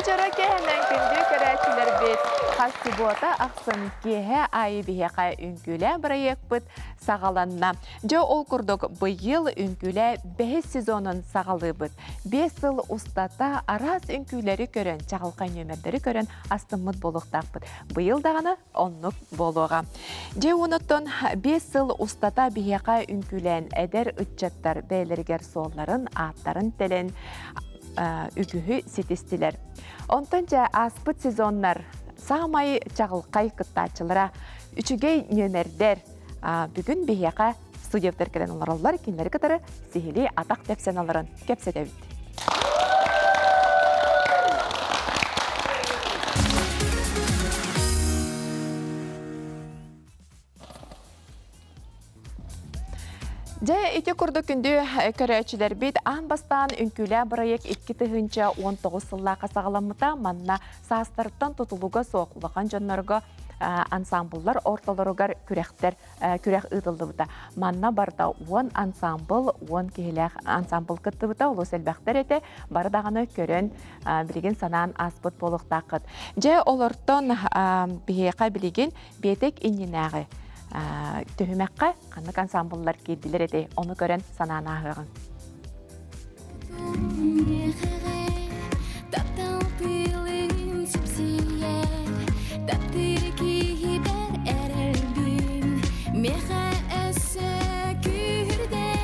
Дьоро киэһэнэн күндү көрөөччүлэрбит хас субуота ахсын киэһэ аайы биһиэхэ үҥкүүлээн бырайыакпыт саҕаланна. Дьэ ол курдук быйыл үҥкүүлээ бэһис сезонун саҕалыыбыт. 5 сыл устата араас үҥкүүлэри көрөн, чаҕылхай нүөмэрдэри көрөн астыммыт буолуохтаахпыт. Быйыл даҕаны оннук буолуоҕа. Дьэ уонуттан 5 сыл устата биһиэхэ үҥкүүлээн эдэр ыччаттар бэйэлэригэр суолларын, ааттарын тэлэн үгүһү ситистилэр. Онтон дьэ ааспыт сезоннар саамай чаҕылхай кыттааччылара үчүгэй нүөмэрдэр бүгүн биһиэхэ студенттар кэлэн олороллор, кинилэри кытары сиһилии атах тэпсэн олорон кэпсэтэбит. Дьэ, ити курдук күндү көрөөччүлэрбит аан бастаан үҥкүүлээх бырайыак 2019 сыллаахха саҕаламмыта. Манна саастарыттан тутулуга суох улахан дьоннорго ансамбллар ортолоругар күрэхтэр күрэх ыытыллыбыта. Манна барыта 10 ансамбл, 10 киһилээх ансамбл кыттыбыта, олус элбэхтэр этэ. Бары даҕаны көрөн, билигин санаан ааспыт буолуохтааххыт. Дьэ, олортон биһиэхэ билигин биэтэк иннинээҕи түһүмэххэ ханнык ансамбллар киирдилэр этэй, ону көрөн санаан ааһыаҕыҥ. Таптал тыылын сипсийэр, таптыыр киһибэр эрэлбин миэхэ өссө күүһүрдэр.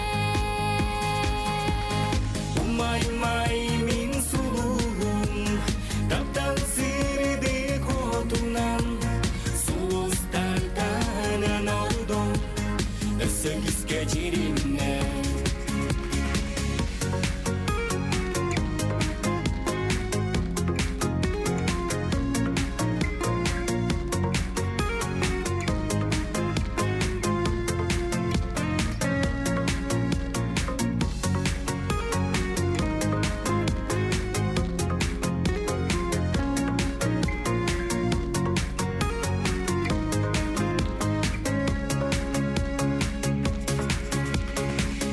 Умай-май мин сулуһум, таптал сырдык уотунан, сулустартан ордон, өссө күүскэ дьиримнэ.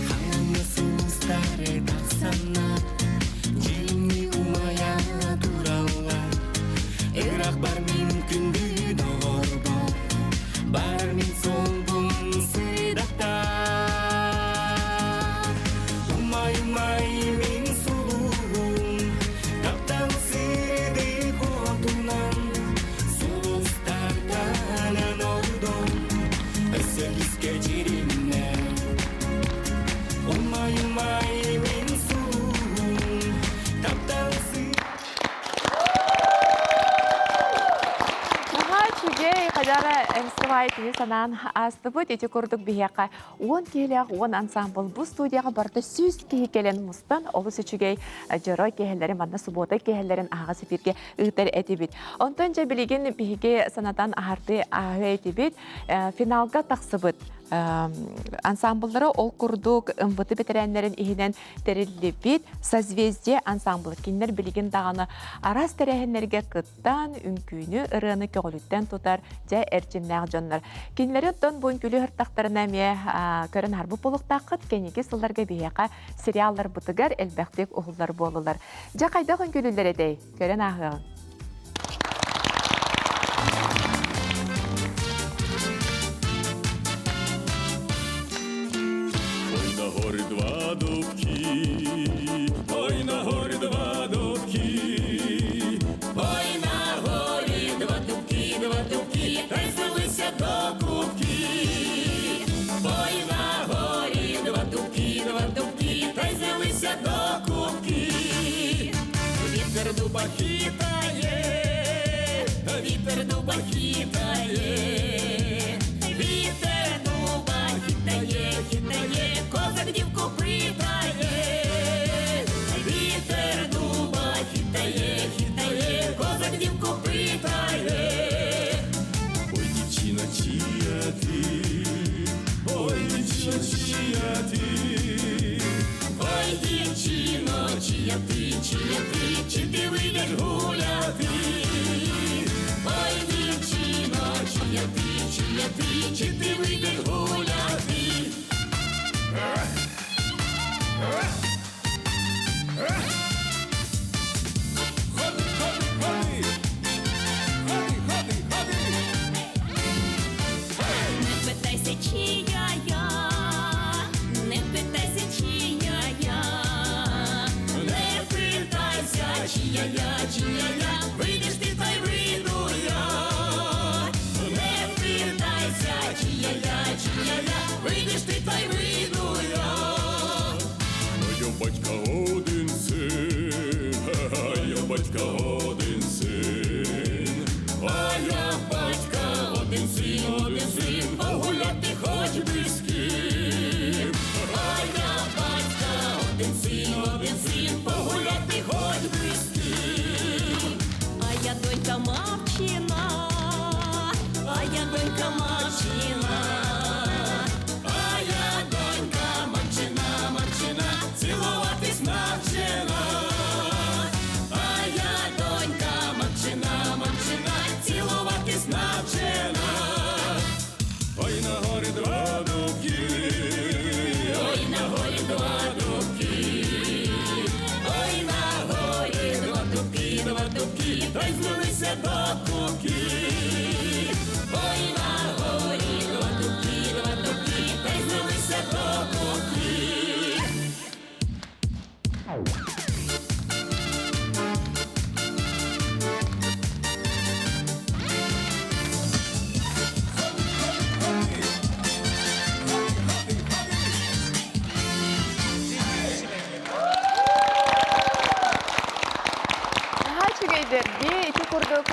Хаҥаҥҥа сулустары тахсаннар, дьиҥни умайа тураллар. Ырахпар мин күндү доҕорбор, бар мин суолбун сырдатар. Умай-умай мин сулуһум, таптал сырдык уотунан, сулустартан ордон, өссө күүскэ дьиримнэ. Умай-умай мин сулуһум, таптал Наһаа үчүгэй, хадара МСВ кини санаан аастыбыт. Ити курдук биһиэхэ 10 киһилээх 10 ансамбл бу студияҕа барыта 100 киһи кэлэн мустан олус үчүгэй дьоро киэһэлэри манна субуота киэһэлэрин аһаҕас эфиргэ ыытар этибит. Онтон дьэ билигин биһиги санатан аһардыы ааһыа этибит. Финалга тахсыбыт ансамбллары ол курдук МВТ бэтэрээннэрин иһинэн тэриллибит Созвездие ансамблы кинилэр билигин даҕаны араас тэрээһиннэргэ кыттан, үҥкүүнү, ырыаны көҕүлүттэн тутар дьэ эрчимнээх дьоннор. Кинилэри оттон бу үҥкүүлүү сыртахтарына эмиэ көрөн аһарбыт буолуохтааххыт. Кэнники сылларга биһиэхэ сериалларбытыгар элбэхтик уһуллар буоллулар. Дьэ хайдах үҥкүүлүүллэр этэй? Көрөн ааһыаҕыҥ. Ой, на горі два дубки, ой, на горі два дубки, ой, на горі два дубки, два дубки, та й звелися до кубки. Ой, на горі два дубки, два дубки, та й звелися до кубки. Вітер дуба хитає, вітер дуба хитає, вітер дуба хитає, хитає, козак дівку питає, вітер дуба хитає, хитає, козак дівку питає. Ой, дівчина, чия ти, ой, дівчина, чия ти, ой, дівчино, чия ти, чия ти, чи ти вийдеш гуляти? Ой, дівчино, чия ти, чия ти, чи ти вийдеш гуляти? Ходи, ходи. питайся, чия я, не питайся, чия я, Не питайся, чия я, чия я, вийдеш ти та й вийду я. Не питайся, чия я, чия я, вийдеш ти та й вийду я. А я батька один син, а я батька один син, а я батька один син, один син, погуляти хоч би з ким. А я батька один син, один син, погуляти хоч би з ким. А я донька мавчина, а я донька мавчина. А я донька мамчина, мамчина, цілуватись навчена. А я донька мамчина, мамчина, цілуватись навчена. Ой, на горі два дубки, ой, на горі два дубки, ой, на горі два дубки, два дубки, та й злилися до кубки. Ой, на горі два дубки, два дубки, та й злилися до кубки. Наһаа үчүгэйдэрги ити курдук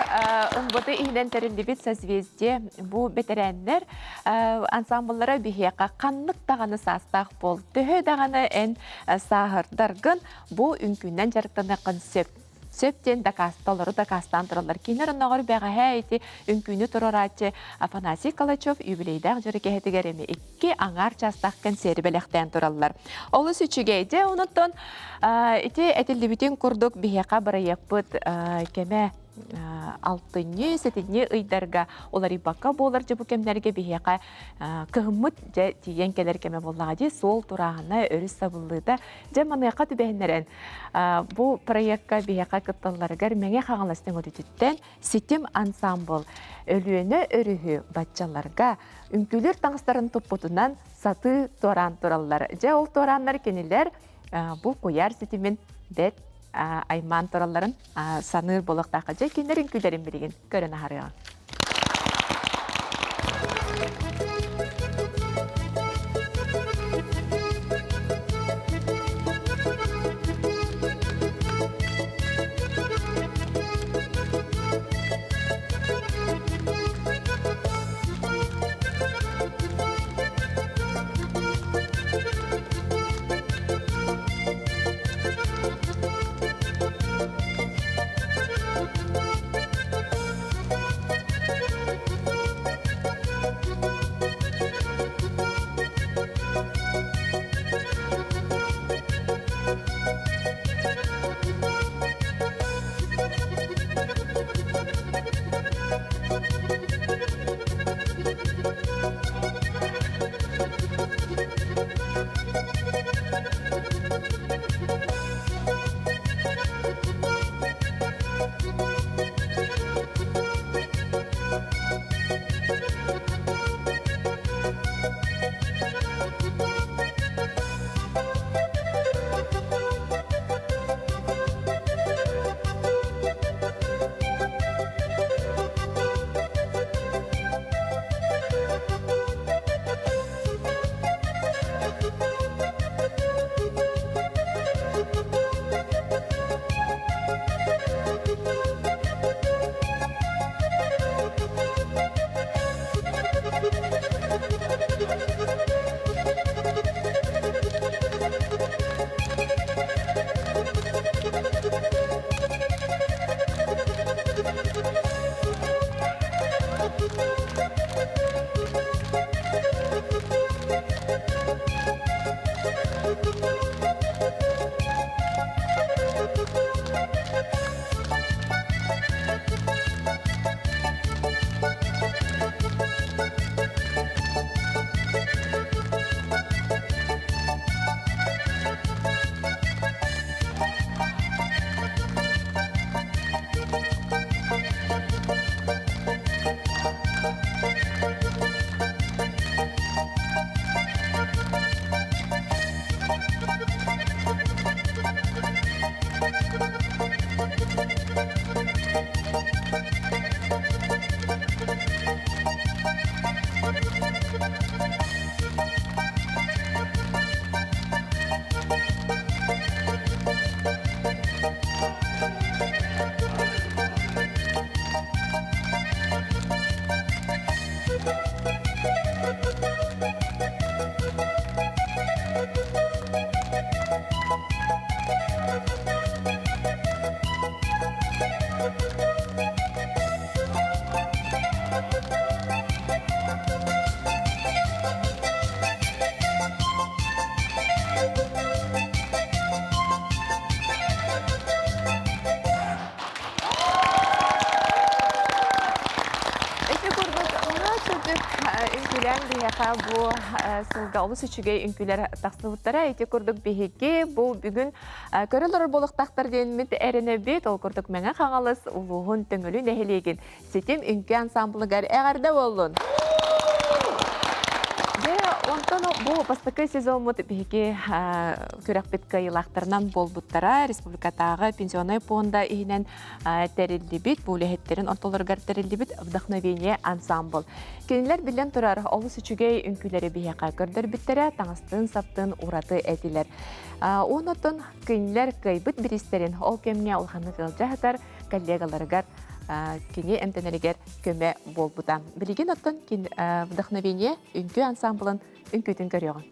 МВД иһинэн тэриллибит созвездие бу бэтэрээннэр ансамбллара биһиэхэ ханнык даҕаны саастаах буол төһө даҕаны эн сааһырдаргын бу үҥкүүнэн дьарыктаныаххын сөп сөп диэн дакаасталары дакаастаан тураллар. Кинилэр онноҕор бэҕэһээ ити үҥкүүнү туруорааччы Афанасий Калачев юбилейдаах дьоро киэһэтигэр эми икки аҥаар чаастаах кэнсиэри бэлэхтээн тураллар. Олус үчүгэй. Дьэ, онуттан ити этиллибитин курдук биһиэхэ бырайыакпыт кэмэ алтынньы, сэтинньи ыйдарга уларыйбакка буолар дьэ бу кэмнэргэ биһиэхэ кыһыммыт дьэ тиийэн кэлэр кэмэ буоллаҕа дии суол турааһына өрүс сабыллыыта дьэ маныаха түбэһиннэрэн бу проекка биһиэхэ кытталларыгар Мэҥэ Хаҥалас Төҥүлүтүттэн Ситим ансамбл Өлүөнэ өрүһү баччаларга үҥкүүлүүр таҥастарын туппутунан сатыы туораан тураллар. Дьэ ол туорааннар кинилэр бу куйаар ситимин бэрт аймаан туралларын саныыр буолуохтаахха. Дьэ кинилэр үҥкүүлэрин билигин көрөн аһарыаҕыҥ. биһиэхэ бу сылга олус үчүгэй үҥкүүлэр тахсыбыттара. Ити курдук биһиги бу бүгүн көрө олорор буолуохтаахтар диэммит эрэнэбит. Ол курдук Мэҥэ Хаҥалас улууһун Төҥүлү нэһилиэгин Ситим үҥкүү ансамблыгар эҕэрдэ буоллун! Дьэ, онтон бу бастакы сезоммут биһиги күрэхпит кыайыылаахтарынан буолбуттара. Республикатааҕы пенсионнай пуонда иһинэн тэриллибит, бу үлэһиттэрин ортолоругар тэриллибит «Вдохновение» ансамбл. Кинилэр биллэн турар олус үчүгэй үҥкүүлэри биһиэхэ көрдөрбүттэрэ, таҥастыын-саптыын ураты этилэр. Онотон кинилэр кыайбыт бириистэрин ол кэмҥэ улаханнык ыалдьа сытар коллегаларыгар кини эмтэнэригэр көмө буолбута. Билигин оттон «Вдохновение» үҥкүү ансамблын үҥкүүтүн көрүөҕүҥ.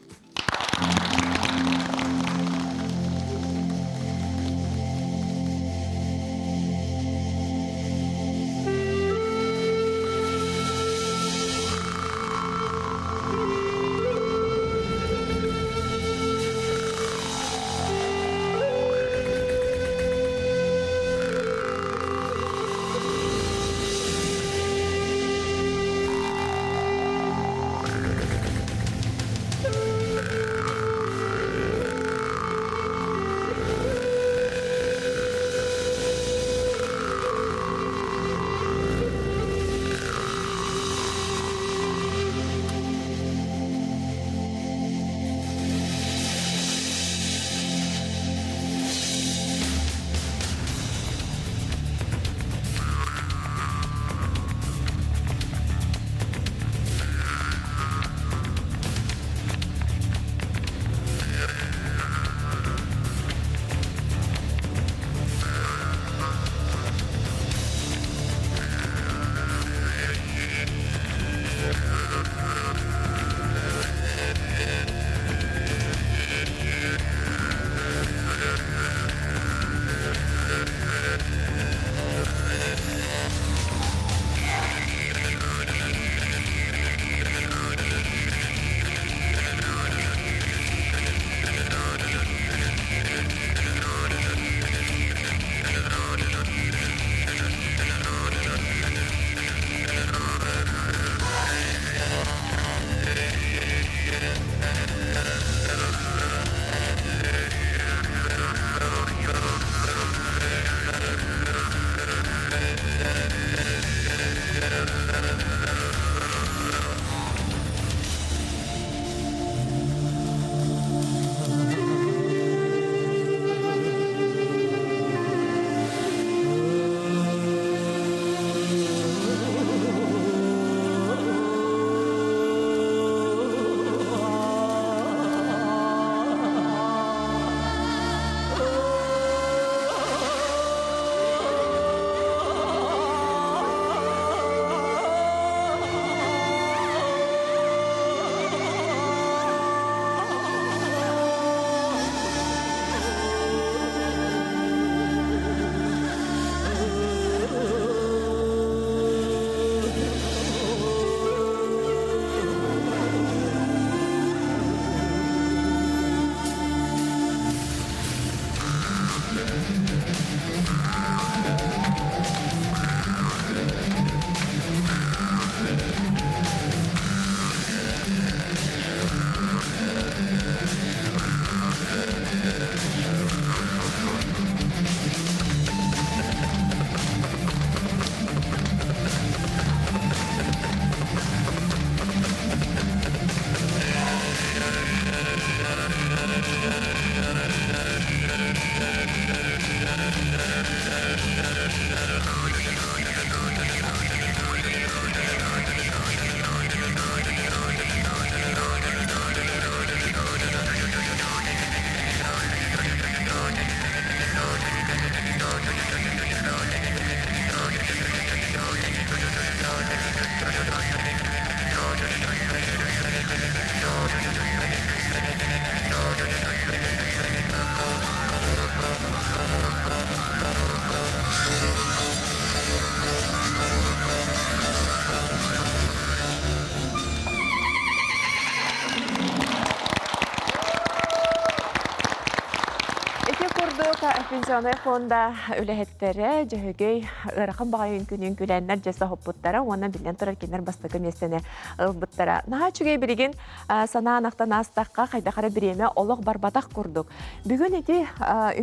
Пенсионнай фонда үлэһиттэрэ Дьөһөгөй ыарахан баҕайы үҥкүүнү үҥкүүлээннэр дьэ соһуппуттара уонна биллэн турар кинилэр бастакы миэстэни ылбыттара. Наһаа үчүгэй билигин санаан ахтан аастахха хайдах эрэ бириэмэ олох барбатах курдук. Бүгүн ити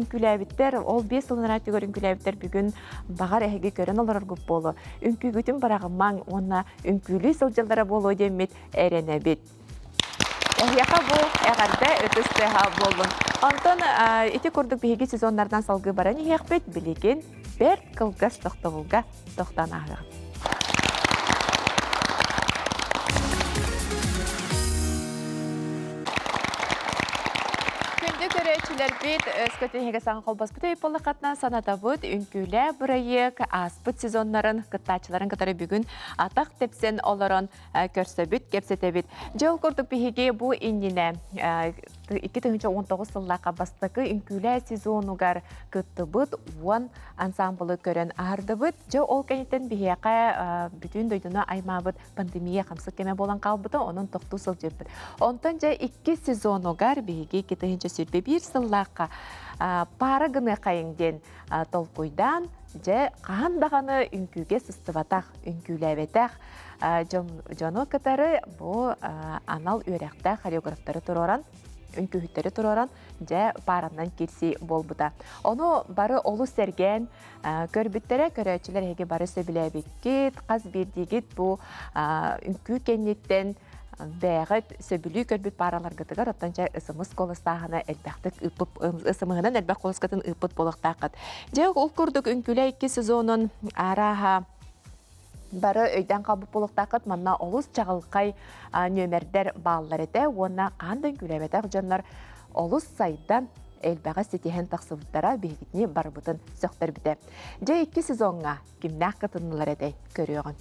үҥкүүлээбиттэр, ол 5 сыл анараа өттүгэр үҥкүүлээбиттэр бүгүн баҕар эһиги көрөн олороргут буолуо. Үҥкүүгүтүн быраҕымаҥ уонна үҥкүүлүү сылдьаллара буолуо диэммит эрэнэбит. Эһиэхэ бу эҕэрдэ ытыс тыаһа буоллун. Онтон ити курдук биһиги сезоннарынан салгыы баран иһиэхпит. Билигин бэрт кылгас тохтобулга тохтоон ааһыаҕын. Күндү көрөөччүлэрбит, өскөтүн эһиги саҥа холбоспут өй санатабыт, үҥкүүлээ бырайыак ааспыт сезоннарын кыттааччыларын кытары бүгүн атах тэпсэн олорон көрсөбүт, кэпсэтэбит. Дьэ, ол курдук биһиги бу иннинэ 2019 сыллаахха бастакы үҥкүүлээ сезонугар кыттыбыт 10 ансамблы көрөн аһардыбыт. Дьэ, ол кэнниттэн биһиэхэ бүтүн дойдуну аймаабыт пандемия хамсык кэмэ буолан хаалбыта, онон тохтуу сылдьыбыт. Онтон дьэ иккис сезонугар биһиги 2021 сыллаахха паара гыныахайыҥ диэн толкуйдаан, дьэ, хаһан даҕаны үҥкүүгэ сыстыбатах, үҥкүүлээбэтэх дьону кытары бу анал үөрэхтээх хореографтары туруоран, үҥкүүһүттэри туруоран, дьэ, пааранан киирсии буолбута. Ону бары олус сэргээн көрбүттэрэ, көрөөччүлэр эһиги бары сөбүлээбиккит, хас биирдиигит бу үҥкүү кэнниттэн бэйэҕит сөбүлүү көрбүт паараларгытыгар оттон дьэ ысымыс куоластааһына элбэхтик ыыппыт ысымыһынан элбэх куоласкытын ыыппыт буолуохтааххыт. Дьэ ол курдук үҥкүүлэ икки сезонун арааһа бары өйдөөн хаалбыт буолуохтааххыт манна олус чаҕылхай нүөмэрдэр бааллар этэ уонна хаһан да үҥкүүлээбэтэх дьоннор олус сайдан элбэҕи ситиһэн тахсыбыттара биһигитини барыбытын сөхтөрбүтэ. Дьэ икки сезоҥҥа кимнээх кытыннылар этэй көрүөҕүҥ.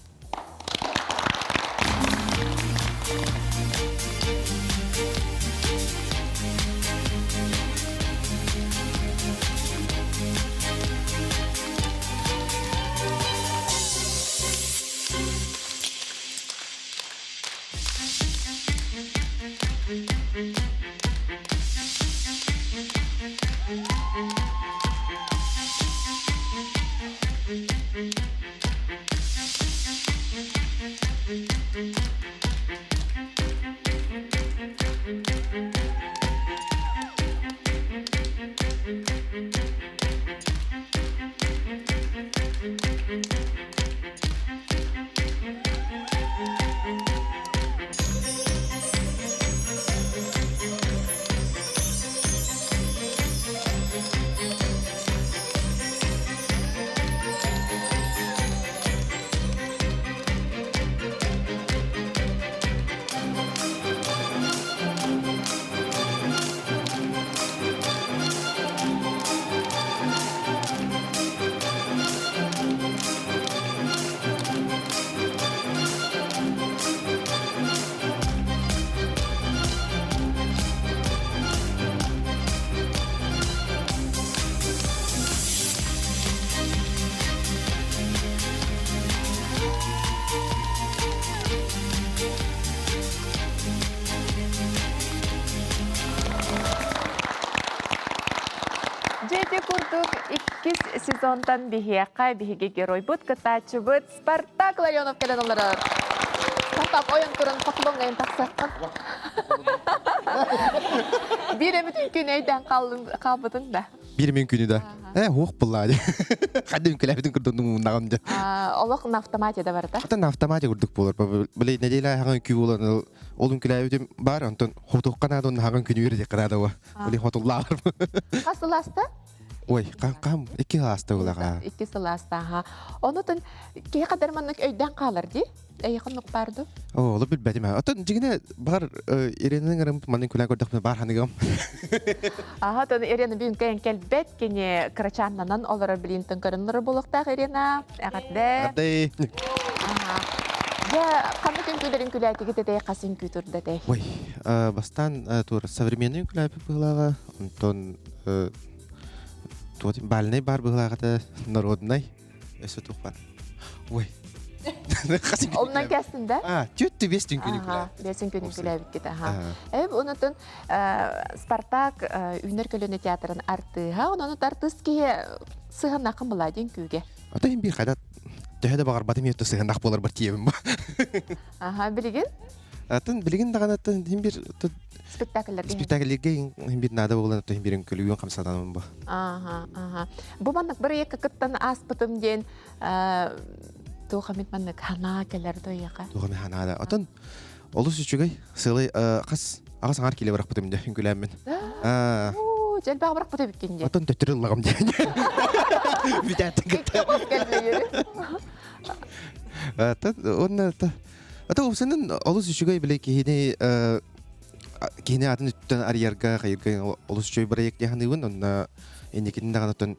Дьэ ити курдук иккис сезонтан биһиэхэ биһиги геройбут кытааччыбыт Спартак Ларионов кэлэн олорор. Спартак ойон туран поклоҥҥа тахсаххын. Биир эмит күн өйдөөн хаалбытын да. Биир мин күнү да. Э, хуох буллаа. Хадым күлэбитин курдук муннаҕым дьэ. Олох на автомате да барыта. Атын на автомате курдук буолар. Били неделя хаҕын күү буолан ол үҥкүлээбитим бар, онтон хотуохха наада онно хаҕын күнү үөрэтиэххэ наада уа. Били хотуллаалар. Хас сылааста? Ой, кам икки сылааста булаҕа. Икки сылааста, аха. Онутун киһи қадар маннык өйдөөн хаалар дии. Эйиэхэ оннук баар дуу? Оо, олу билбэтим. Оттон дьиҥинэ баҕар Иренаның ырым маннык күлээн көрдөхпүнэ баар ханыгым. Аха, тон Ирена бүгүн кэлэн кэлбэт, кини кырачааннанан олорор билиинтэн көрөн олорор буолуохтаах Ирена. Эҕэрдэ. Эҕэрдэ. Аха. Дьэ, ханнык үҥкүүлэрин күлээтигит этэй, хас үҥкүү турда этэй? Ой, бастаан туор современный үҥкүүлээппит быһыылааҕа, онтон туот бальнай бар быһыылааҕа народнай өссө туох бар. Ой. Оннан кэстин да? А, түөттү бес түн күнү күлэ. Бесин күнү күлэбиккит, аха. Эб онутун Спартак Үүнэр көлөнө театрын артыыһа, онон артыыс киһи сыһаннахын буладин күүгэ. Ата им бир хайда төһө да баҕарбатым еттө сыһаннах буолар бар тиэбим ба. Аха, билигин? Атын билигин даҕаны атын бир спектакльлерге спектакльлерге бир наада буолан атын бирин күлүгүн хамсатаным ба. Аха, аха. Бу маннык бір екі кыттан ааспытым диэн туох эмит маннык ханаа кэлэр дойяха. Туох эмит ханаа да. Отон олус үчүгэй сылай хас аҕас аҥар киле барахпытым дэ үҥкүлээммин. Оо, дьэлбээх барахпыт эбиккин дии. Отон төттөрү ыллаҕым диэн. Бүтээттин кытта. Онна Ата упсанын олус үчүгэй биле киһини киһини атын үттэн арыйарга хайырга олус үчүгэй проект диэханыыбын онна инникитин даҕаны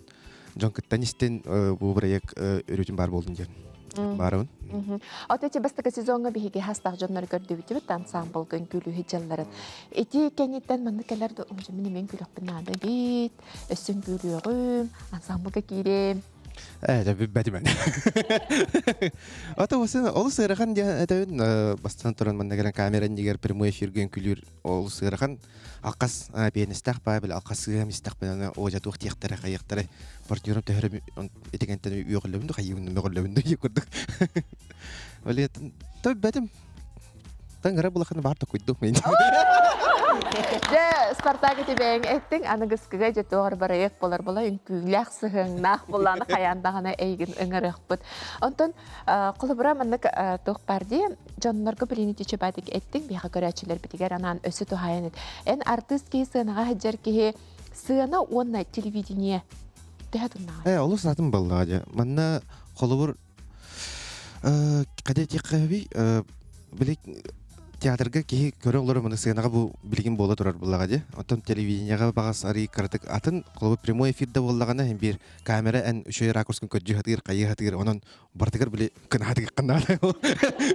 дьон кыттан истин бу проект өрүүтүн баар буолдун диэн баарыбын. Ото эти бастакы сезоҥҥа биһиги хастаах дьоннору көрдүбүтүбүт ансамблга үҥкүүлүү дьалларын. Ити кэнниттэн маннык кэлэр да мин эмиэ үҥкүүлүөхпүн наада эбит, өссө үҥкүүлүөҕүм, ансамблга киириэм. Ээ, билбэтим Ата осын олус ыарахан диэн этэбин бастан туран манна кэлэн камера иннигэр прямой эфиргэ үҥкүүлүүр олус ыарахан алқас пианистаах баа били алқас сыам истэхпинэ оожа туох диэхтэрэ хайыахтара партнерым төһөрө итигэнтэн үөҕүллэбин да хайыыбын мөҕүллэбин да курдук Олиэтин бэтим Таңгара булаханы баар токуйдум мен. Дьэ, Спартак ити бэйэҥ эттиҥ, аныгыскыга дьэ туох барайык болар була үҥкүүлээх сыһыаҥнаах буллааны хайаан даҕаны эйигин ыҥырыахпыт. Онтон холобура маннык туох баар дии, дьоннорго билини тичебатик эттиҥ, биһиэхэ көрөөччүлэрбитигэр анаан өссө туһаайан эт. Эн артыыс киһи сыанаҕа сылдьар киһи сыана уонна телевидение төһө туннаҕай? Э, олус атын баллаҕа дьэ. Манна холобур Хайда этиэххэ били театрга киһи көрө олорор маны сыанаҕа бу билигин буола турар буоллаҕа дии. Оттон телевидениеҕа баҕас арый кыратык атын холобур прямой эфир да буоллаҕына һин биир камера эн үчүгэй ракурскын көрдүү сатыыр, хайыы сатыыр. Онон барытыгар били кынаатыгаххын наада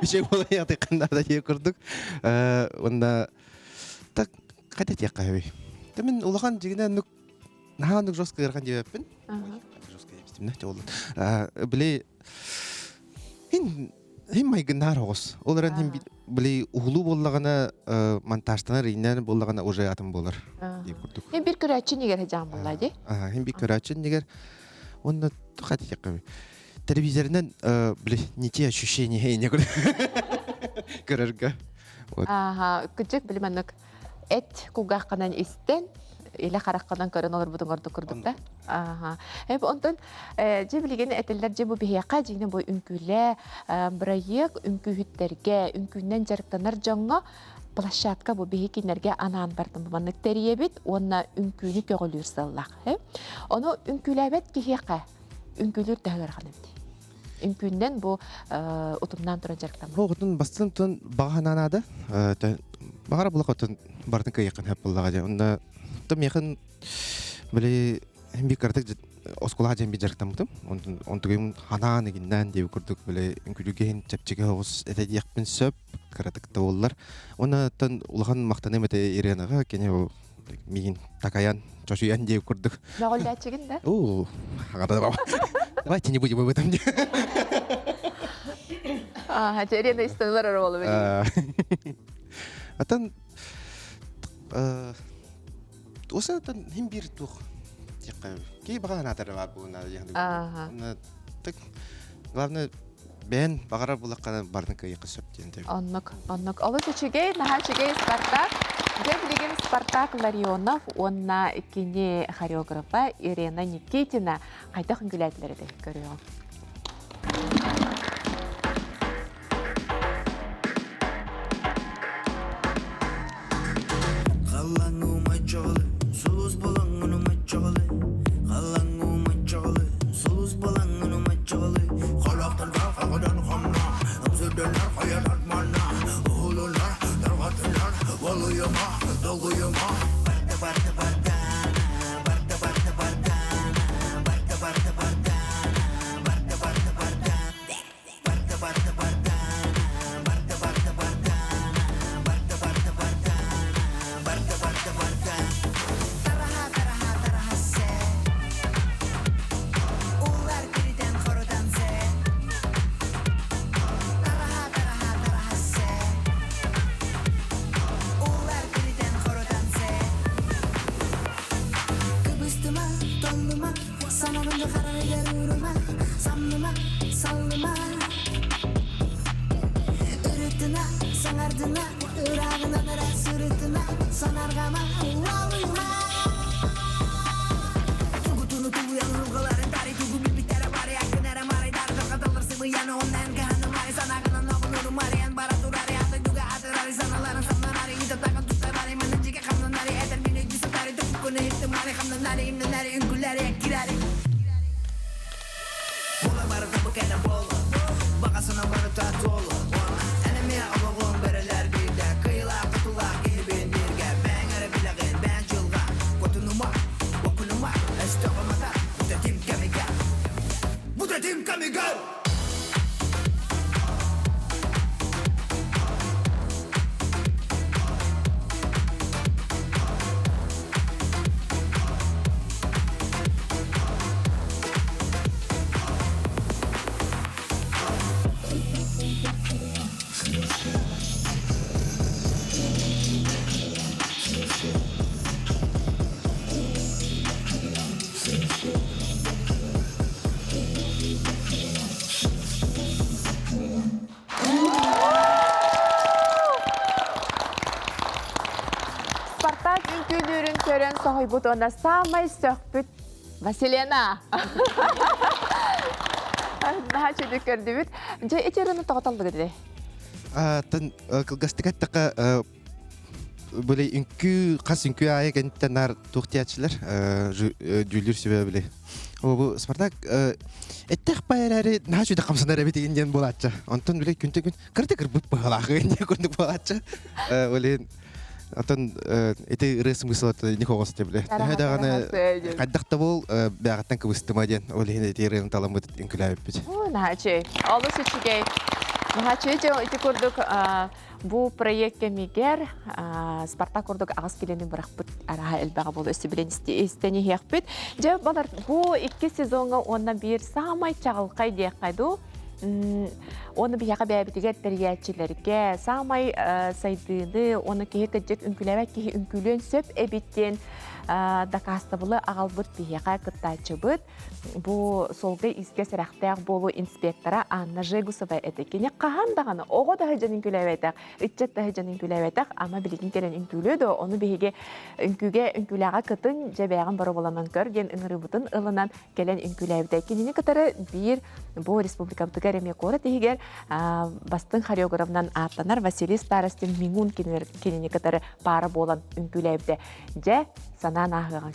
үчүгэй буола ятыаххын наада диye курдук. Уонна так хайда этиэххэ сөбүй? Мин улахан дьигинэ оннук наһаа оннук жестко ыарахан диэбэппин. Жестко диэбитим да били хин хин майгыннаар оҕус. Ол эрэн хин били уһулуу буоллаҕына монтажтанар ииннэн буоллаҕына уже атын буолар диир курдук. Хин бир көрөөччү нигер жаан буолла ди. Хин бир көрөөччү нигер онно хатиякка телевизорынан били не те ощущения не көрөргө. Ага, кыжык били маннык эт кулгааххынан истэн илэ хараххынан көрөн олорбутуҥ ордук курдук да Ааха. Онтон дьэ билигин этиллэр дьэ бу биһиэхэ дьиҥнэ бу үҥкүүлэ бырайыак үҥкүүһүттэргэ үҥкүүнэн дьарыктанар дьоҥҥо площадка бу биһи кинилэргэ анаан бардым маннык тэрийэбит уонна үҥкүүнү көҕүлүүр сыаллаах. Ону үҥкүүлээбэт киһиэхэ үҥкүүлүүр төһө ыарахан эбит? Үҥкүүннэн бу утумнаан туран дьарыктаммыт. Оҕотун бастан тун баҕа санаанада. Баҕара булах отун бартын кыйыкын хэп буллаҕа дьэ. Онна то миэхэн били би кыратык оскуолаҕа дьэн би дьарыктаммытым. Онтугум ханаан игиннээн диэби курдук били үҥкүүлүүгэ чэпчэки оҕус этэ диэхпин сөп кыратык да буоллар. Онна тон улахан махтаным этэ Иренаҕа кини ол миигин такайан чочуйан диэби курдук. Мөҕүллээччигин да? Уу, Давайте не будем об этом. Ага, Ирена истэнэлэр эрэ буолла билигин. Атын Осатан хим бир тух ки баҕа наатар бар буолна так главное бэйэн баҕарар булаххана барын кыайыахха сөп диэн Оннук, оннук. Олус үчүгэй, наһаа үчүгэй Спартак. Дьэ билигин Спартак Ларионов уонна кини хореографа Ирена Никитина хайдах үҥкүүлээтилэр этэй көрүөҕүҥ. Толлума, санаҕын харайар уурума, самныма, саллыма. Ырытына, саҥардына, ырааҕынан эрэ сырытына, санарҕама, уолуйума. Тугутуну тулуйан уругаларын тари тугу билбиттэрэ бары аккын эрэ марайдар тарҕаталлар сымыйаны оннан кыһанымари санааҕынан оҕунурумари эн бара турари атын туга атырари саналарын самнанари итатаҕын туттарари маны дьигэ хамнанари этэр мин өйдүү сытари туппуккуну иттимари хамнанари имнэнари үҥкүлэри эккирэри Буола барыта бу кэнэ буолла Баҕа санаа барыта туолла Эн эмиэ олоҕуҥ бэрэлэр биирдэ Кыйылаах кутулаах киһибин бииргэ Бэйэҥ эрэ билэҕин бэйэҥ дьылҕа Куотунума, уокунума, өстөөҕү мата Бүтэтим кэмигэр Бүтэтим кэмигэр Спартак үҥкүүлүүрүн көрөн соһуйбут уонна саамай сөхпүт Василена! Наһаа үчүгэй көрдүбүт. Дьэ, ити ырыаны тоҕотоллугут ити? Тан кылгастык эттэххэ, били үҥкүү хас үҥкүү аайы кэнниттэн наар туох диэччилэр дьүүллүүр сүбэ били бу Спартак эттэх бай эрээри наһаа үчүгэй хамсанар эбит диэн буолааччы. Онтон били күнтэн күн кырдьык кырбыт быһалаах диэн курдук буолааччы. Ол иһин Оттон ити ырыа смысла ник оҕос биле. Төһө даҕаны хайдах да буол бэҕэттэн кыбыстыма диэн ол иһин ити ырыаны таламмыт үҥкүлээбиппит. Наһаа үчүгэй. Олус үчүгэй. Наһаа үчүгэй ити курдук бу проект кэмигэр Спартак курдук аҕыс килени бырахпыт араһа элбэҕэ буолу өссө билэн истэн иһиэхпит. Дьэ балар бу икки сезоҥҥа уонна биир саамай чаҕылхай диэххэ дуу Уонна биһиэхэ бэйэбитигэр тэрийээччилэргэ саамай сайдыыны уонна киһи кырдьык үҥкүүлээбэт киһи үҥкүүлүөн сөп эбит диэн дакаастабылы аҕалбыт биһиэхэ кыттааччыбыт. Бу суолга-иискэ сэрэхтээх буолуу инспектора Анна Жегусова этэ. Кини хаһан даҕаны оҕо да сылдьан үҥкүүлээбэтэх, ыччат да сылдьан үҥкүүлээбэтэх, ама билигин кэлэн үҥкүүлүө дуо? Ону биһиги үҥкүүгэ үҥкүүлээҕэ кытын, дьэ бэйэҕин боруобаланан көр диэн ыҥырыыбытын ылынан кэлэн үҥкүүлээбитэ. Кинини кытары биир бу республикабытыгар эмиэ куорат иһигэр бастыҥ хореографынан ааттанар Василий Старостин Миҥун кинини кытары паара буолан үҥкүүлээбитэ. Дьэ, санаан ааһыаҕыҥ.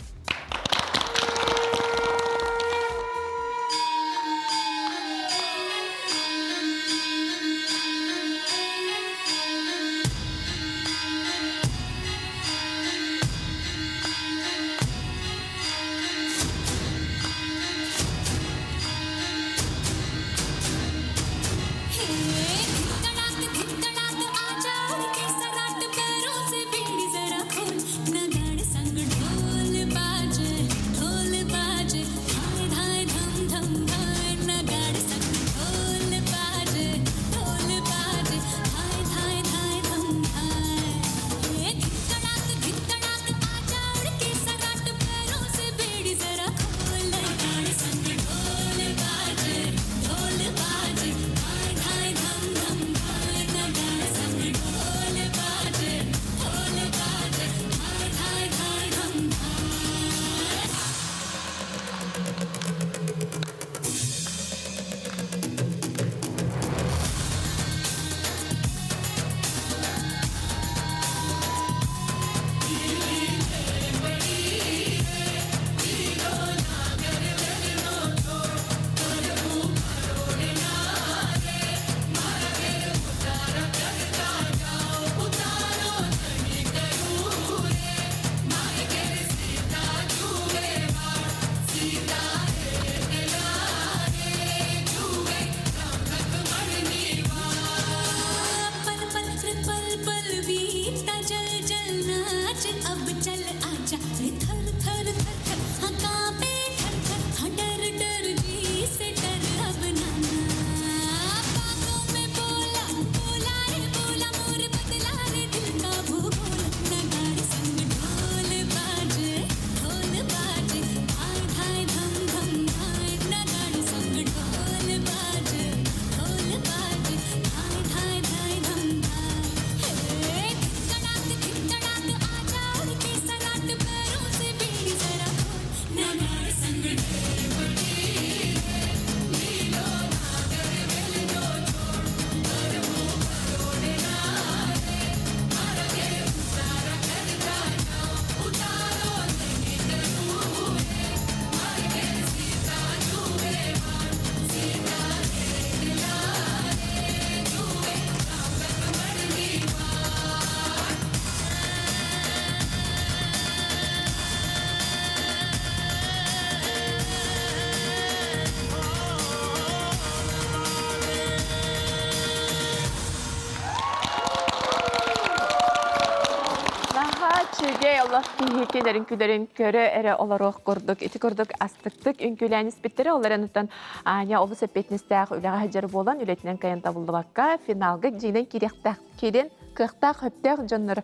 үчүгэй олох киһитин үҥкүүлэрин көрө эрэ олоруох курдук. Ити курдук астыктык үҥкүүлээн испиттэрэ. Ол эрэн оттон Аня олус эппиэтинэстээх үлэҕэ сылдьар буолан, үлэтинэн кыайан табыллыбакка, финалга дьиҥинэн киириэхтээх киирэн кыахтаах, хөптөөх дьоннор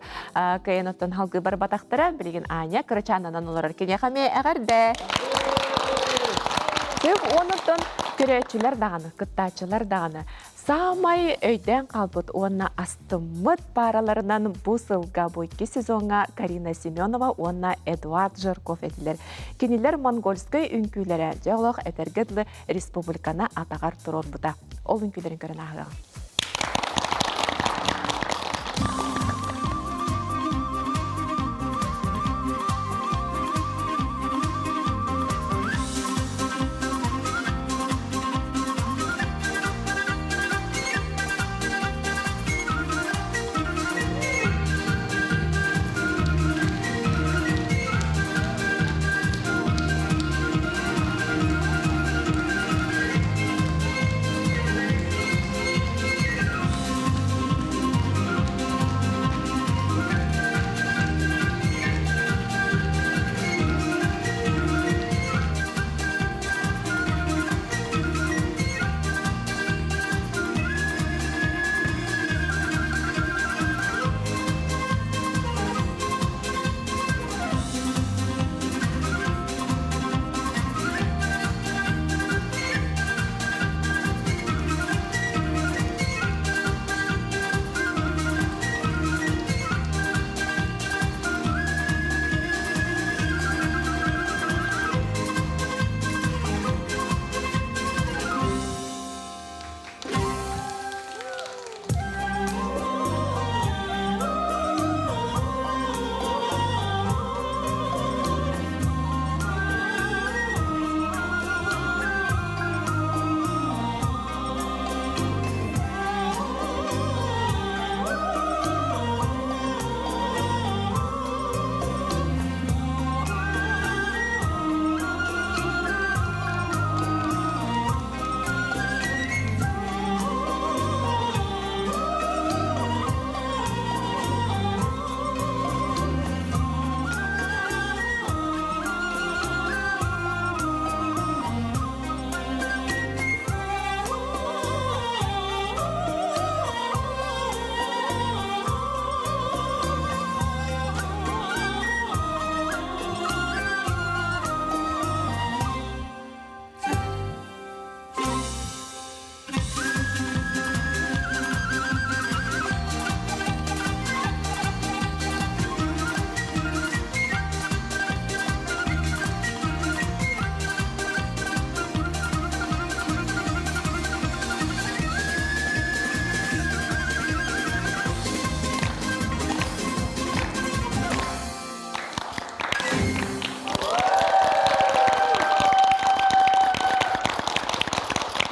кыайан оттон халгыы барбатахтара. Билигин Аня кырачаанынан олорор. Киниэхэ эмиэ эҕэрдэ! Сөп уонуттан көрөөччүлэр даҕаны, кыттааччылар даҕаны Саамай өйдөөн хаалбыт уонна астыммыт паараларынан бу сылга бу икки сезоҥҥа Карина Семенова уонна Эдуард Жирков этилэр. Кинилэр монгольскай үҥкүүлэрэ дьэ олох этэргэ дылы республиканы атаҕар туруорбута. Ол үҥкүүлэрин көрөн ааһыаҕыҥ.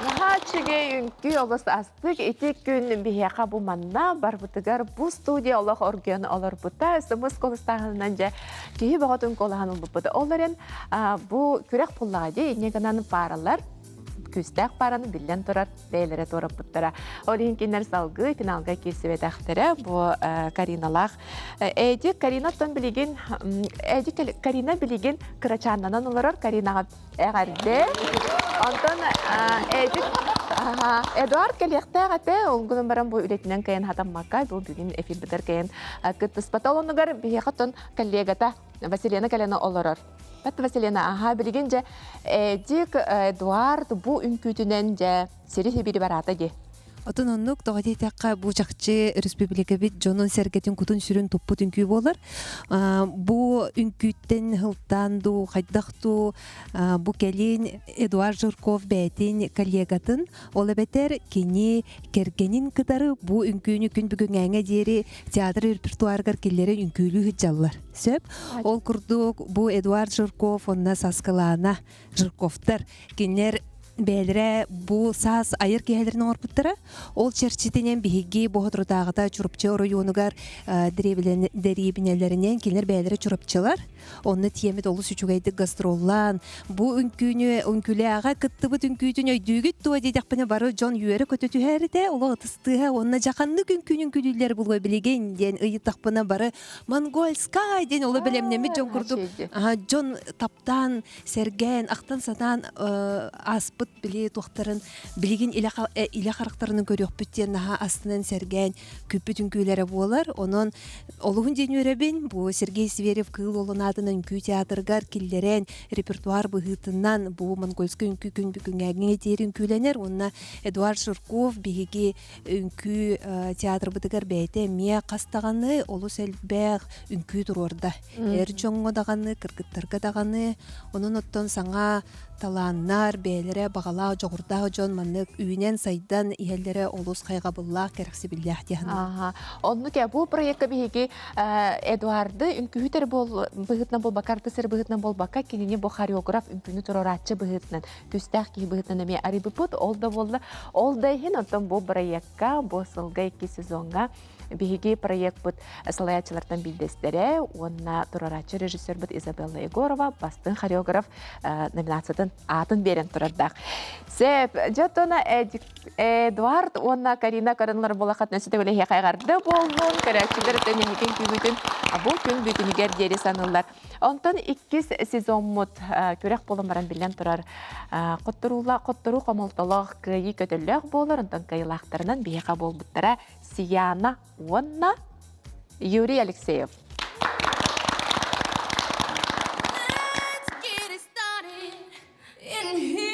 Наһаа үчүгэй үҥкүү олус астык. Ити күн биһиэхэ бу манна барбытыгар бу студия олох оргуйан олорбута. Сымыс кулустааһынынан дьэ киһи бөҕөтүн куолаһан ылбыппыт. Ол эрэн бу күрэх буллаҕа дии инньэ гынан пааралар күүстээх паараны биллэн турар бэйэлэрэ туораппыттара. Ол иһин кинилэр салгыы финалга киирсибэтэхтэрэ. Бу Кариналаах Эдик Каринаттан билигин Эдик Карина билигин кырачааннанан олорор Каринаҕа эҕэрдэ. Онтон Эдик Эдуард кэлиэхтээх этэ. Ол гынан баран бу үлэтинэн кыайан хатаммакка бу бүгүн эфирбитэр кыайан кыттыспата. Ол оннугар биһиэхэ оттон коллегата Василена кэлэн олорор. Бат Василена, аха билигин дьэ Эдик Эдуард бу үҥкүүтүнэн дьэ сири-сибири бараата дии. Отон оннук тоҕо диэтэххэ бу чахчы республикабыт дьонун-сэргэтин кутун-сүрүн туппут үҥкүү буолар. Бу үҥкүүттэн сылтаан дуу, хайдах дуу бу кэлин Эдуард Жирков бэйэтин коллегатын, ол эбэтэр кини кэргэнин кытары бу үҥкүүнү күн бүгүҥҥээҥҥэ диэри театр репертуарыгар киллэрэн үҥкүүлүү сылдьаллар. Сөп. Ол курдук бу Эдуард Жирков уонна Саскылаана Жирковтар кинилэр. Бэйэлэрэ бу саас айар киэһэлэрин оҥорбуттара. Ол чэрчитинэн биһиги бу соторутааҕыта Чурапчы оройуонугар дэриэбинэлэринэн кинилэр бэйэлэрэ чурапчылар. Онно тиэмит олус үчүгэйдик гастроллаан, бу үҥкүүнү үҥкүүлээҕэ кыттыбыт үҥкүүтүн өйдүүгүт дуо диэтэхпинэ бары дьон үөрэ-көтө түһэр этэ, олох ытыстыыһа уонна дьаханнык үҥкүүнү үҥкүүлүүллэр булуо билигин диэн ыйыттахпына бары монгольскай диэн оло бэлэмнэммит дьон курдук дьон таптаан сэргээн, ахтан-санаан ааспыт били туохтарын билигин илэ харахтарынан көрүөхпүт диэн наһаа астынан сэргээн күүппүт үҥкүүлэрэ буолар. Онон олуһун диэн үөрэбин. Бу Сергей Зверев Кыыл Уолун аатынан үҥкүү театрыгар киллэрэн репертуар быһыытынан бу монгольскай үҥкүү күн бүгүҥҥэ диэри үҥкүүлэнэр уонна Эдуард Жирков биһиги үҥкүү театрбытыгар бэйэтэ эмиэ хас даҕаны олус элбэх үҥкүү туруорда. Эр дьоҥҥо даҕаны, кыргыттарга даҕаны. Онон оттон саҥа талааннар, бэйэлэрэ баҕалаах, дьоҕурдаах дьон маннык үүнэн-сайдан иһэллэрэ олус хайҕабыллаах, кэрэхсэбиллээх дии саныыбын. Оннук бу проекка биһиги Эдуарды үҥкүүһүт эрэ быһыытынан буолбакка, артыыс эрэ быһыытынан буолбакка, кинини бу хореограф үҥкүүнү туруорааччы быһыытынан, күүстээх киһи быһыытынан эмиэ арыйбыппыт. Ол да буолла, ол да иһин оттон бу проекка, бу сылга икки сезоҥҥа Биһиги проекпыт салайааччылартан биирдэстэрэ уонна туруорааччы режиссербут Изабелла Егорова бастыҥ хореограф номинациятын аатын биэрэн турардаах. Сөп, дьэ Эдуард уонна Карина көрөнлөр буолахат нөсүтэ үлэһиэ хайҕарды буоллун, көрөөччүлэр өтөн эһигин күүгүтүн бу күн бүтүнүгэр диэри саныыллар. Онтон иккис сезоммут күрэх буолан баран биллэн турар хотторуула хотторуу хомолтолоох кыайыы көтөллөөх буолар, онтон кыайыылаахтарынан биһиэхэ буолбуттара Сияна уонна Юрий Алексеев. Let's get it started in here.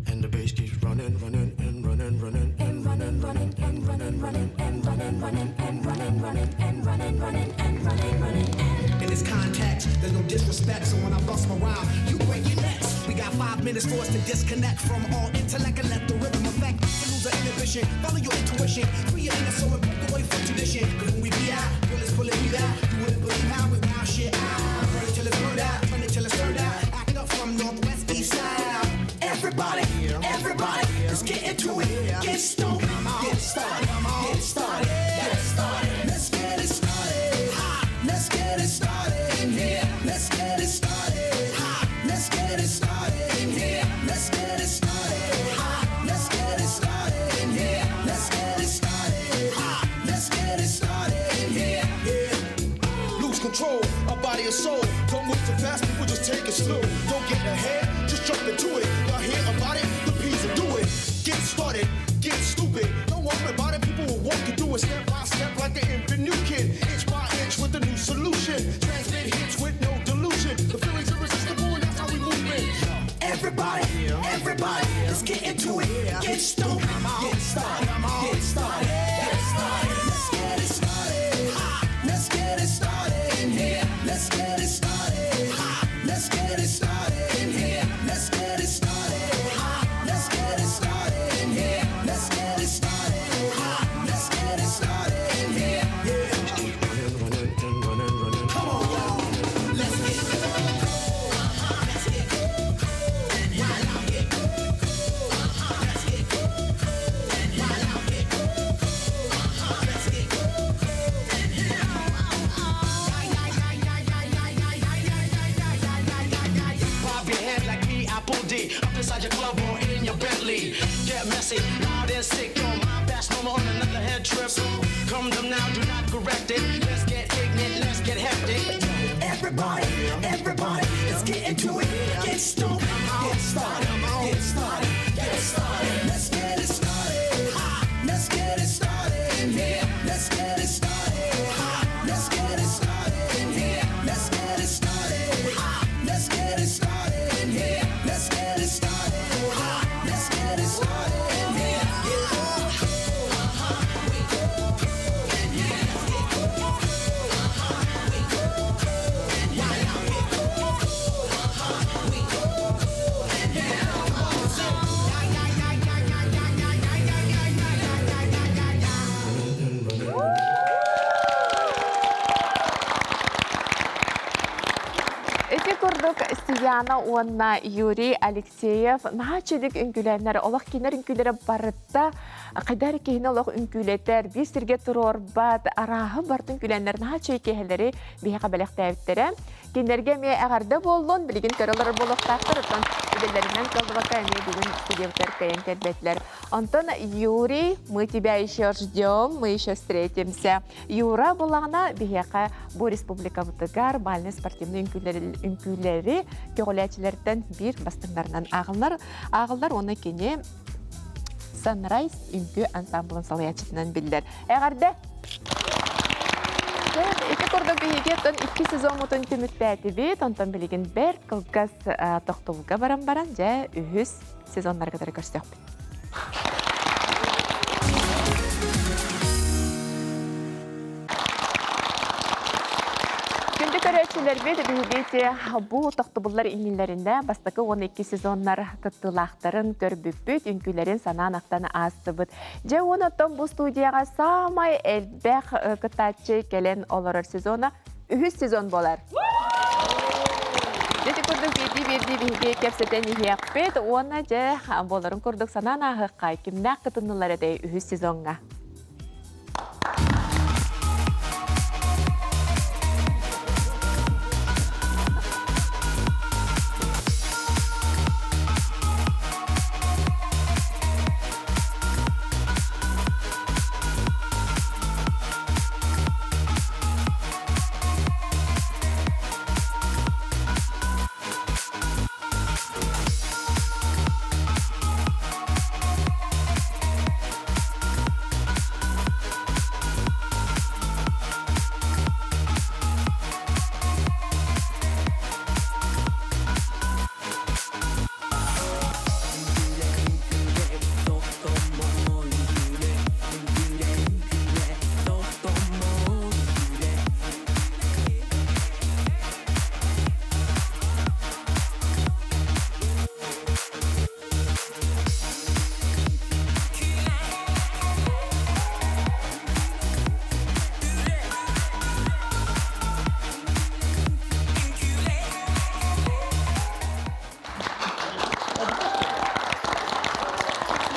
And the bass keeps running, running, and running, running, and running, running, and running, running, and running, running, and running, running, and running, running, and running, running, and. In this context, there's no disrespect, so when I bust my rhyme, you break your necks. We got 5 minutes for us to disconnect from all intellect and let the rhythm affect. To lose our inhibition, follow your intuition, free your inner soul and break away from tradition. Cause when we be out, bullets pulling me out. You wouldn't believe how we wow shit out. Burn it till it's burned out, turn it till it's turned out. Act up from northwest east side. Everybody, everybody, let's get into it. Get stoked, get started, get started, get started. Let's get it started. Let's get it started in here. Let's get it started. Let's get it started in here. Let's get it started. Let's get it started in here. Let's get it started. Let's get it started in here. Yeah. Lose control of body and soul. Don't move too fast, people just take it slow. Don't get ahead, just jump into it. Y'all hear about it? The P's will do it. Get started, get stupid. Don't worry about it, people will walk you through it step by step like an infant new kid. Inch by inch with a new solution. Transmit hits with no delusion. The feeling's irresistible and that's how we move it. Everybody, everybody, let's get into it. Get stoked, get started, get started, get started. Let's get it started. Let's get it started in here. Let's get it started. Let's get it started in here. Let's get it started. Let's get it started in here. Let's get it started. Let's get it started in here. Running, running, and running, running. Come on, y'all. Let's get Let's get Wild out, get Let's get Wild out, get Let's get Bob your head like me, Apple D. Up inside your club or in your Bentley. Get messy, loud and sick. Your mind fast, no more on another head trip. Come them now, do not correct it. Let's get ignorant, let's get hectic. Everybody, everybody, let's get into it. Get stoked, get started, get started, get started. Let's get it started. Let's get it started in here. Let's get it started. Let's get it started in here. Let's get it started. Let's get it started in here. Let's get it started. Let's get it started in here. курдук Сияна уонна Юрий Алексеев наһаа үчүгэй үҥкүүлээннэр олох кинилэр үҥкүүлэрэ барыта хайдах эрэ киһини олох үҥкүүлэтэр, биир сиргэ туруорбат, арааһы барытын үҥкүүлээннэр наһаа үчүгэй киэһэлэри биһиэхэ бэлэхтээбиттэрэ. Кинилэргэ эмиэ эҕэрдэ буоллун, билигин көрө олорор буолуохтаахтар, оттон үлэлэринэн кыаллыбакка эмиэ бүгүн студиябытыгар кыайан кэлбэтилэр. Онтон Юрий, мы тебя еще ждем, мы еще встретимся. Юра булаҕына биһиэхэ бу республикабытыгар бальнай спортивнай үҥкүүлэри көҕүлээччилэртэн биир бастыҥнарынан ааҕыллар. Ааҕыллар уонна кини Sunrise үҥкүү ансамблын салайааччытынан биллэр. Эҕэрдэ! Ити курдук биһиги оттон икки сезоммутун түмүктээтибит. Онтон билигин бэрт кылгас тохтобулга баран баран, дьэ, үһүс сезоннары кытары көрсүөхпүт. Күндү көрөөччүлэрбит, биһиги ити бу тохтобуллар иннилэринэ бастакы 12 сезоннар кыттыылаахтарын көрбүппүт, үҥкүүлэрин санаан-ахтан аастыбыт. Дьэ, уон оттон бу студияҕа саамай элбэх кыттааччы кэлэн олорор сезона үһүс сезон буолар. Ити курдук биирдии-биирдии биһиги кэпсэтэн иһиэхпит уонна дьэ буоларын курдук санаан ааһыахха кимнээх кытыннылар этэй үһүс сезоҥҥа?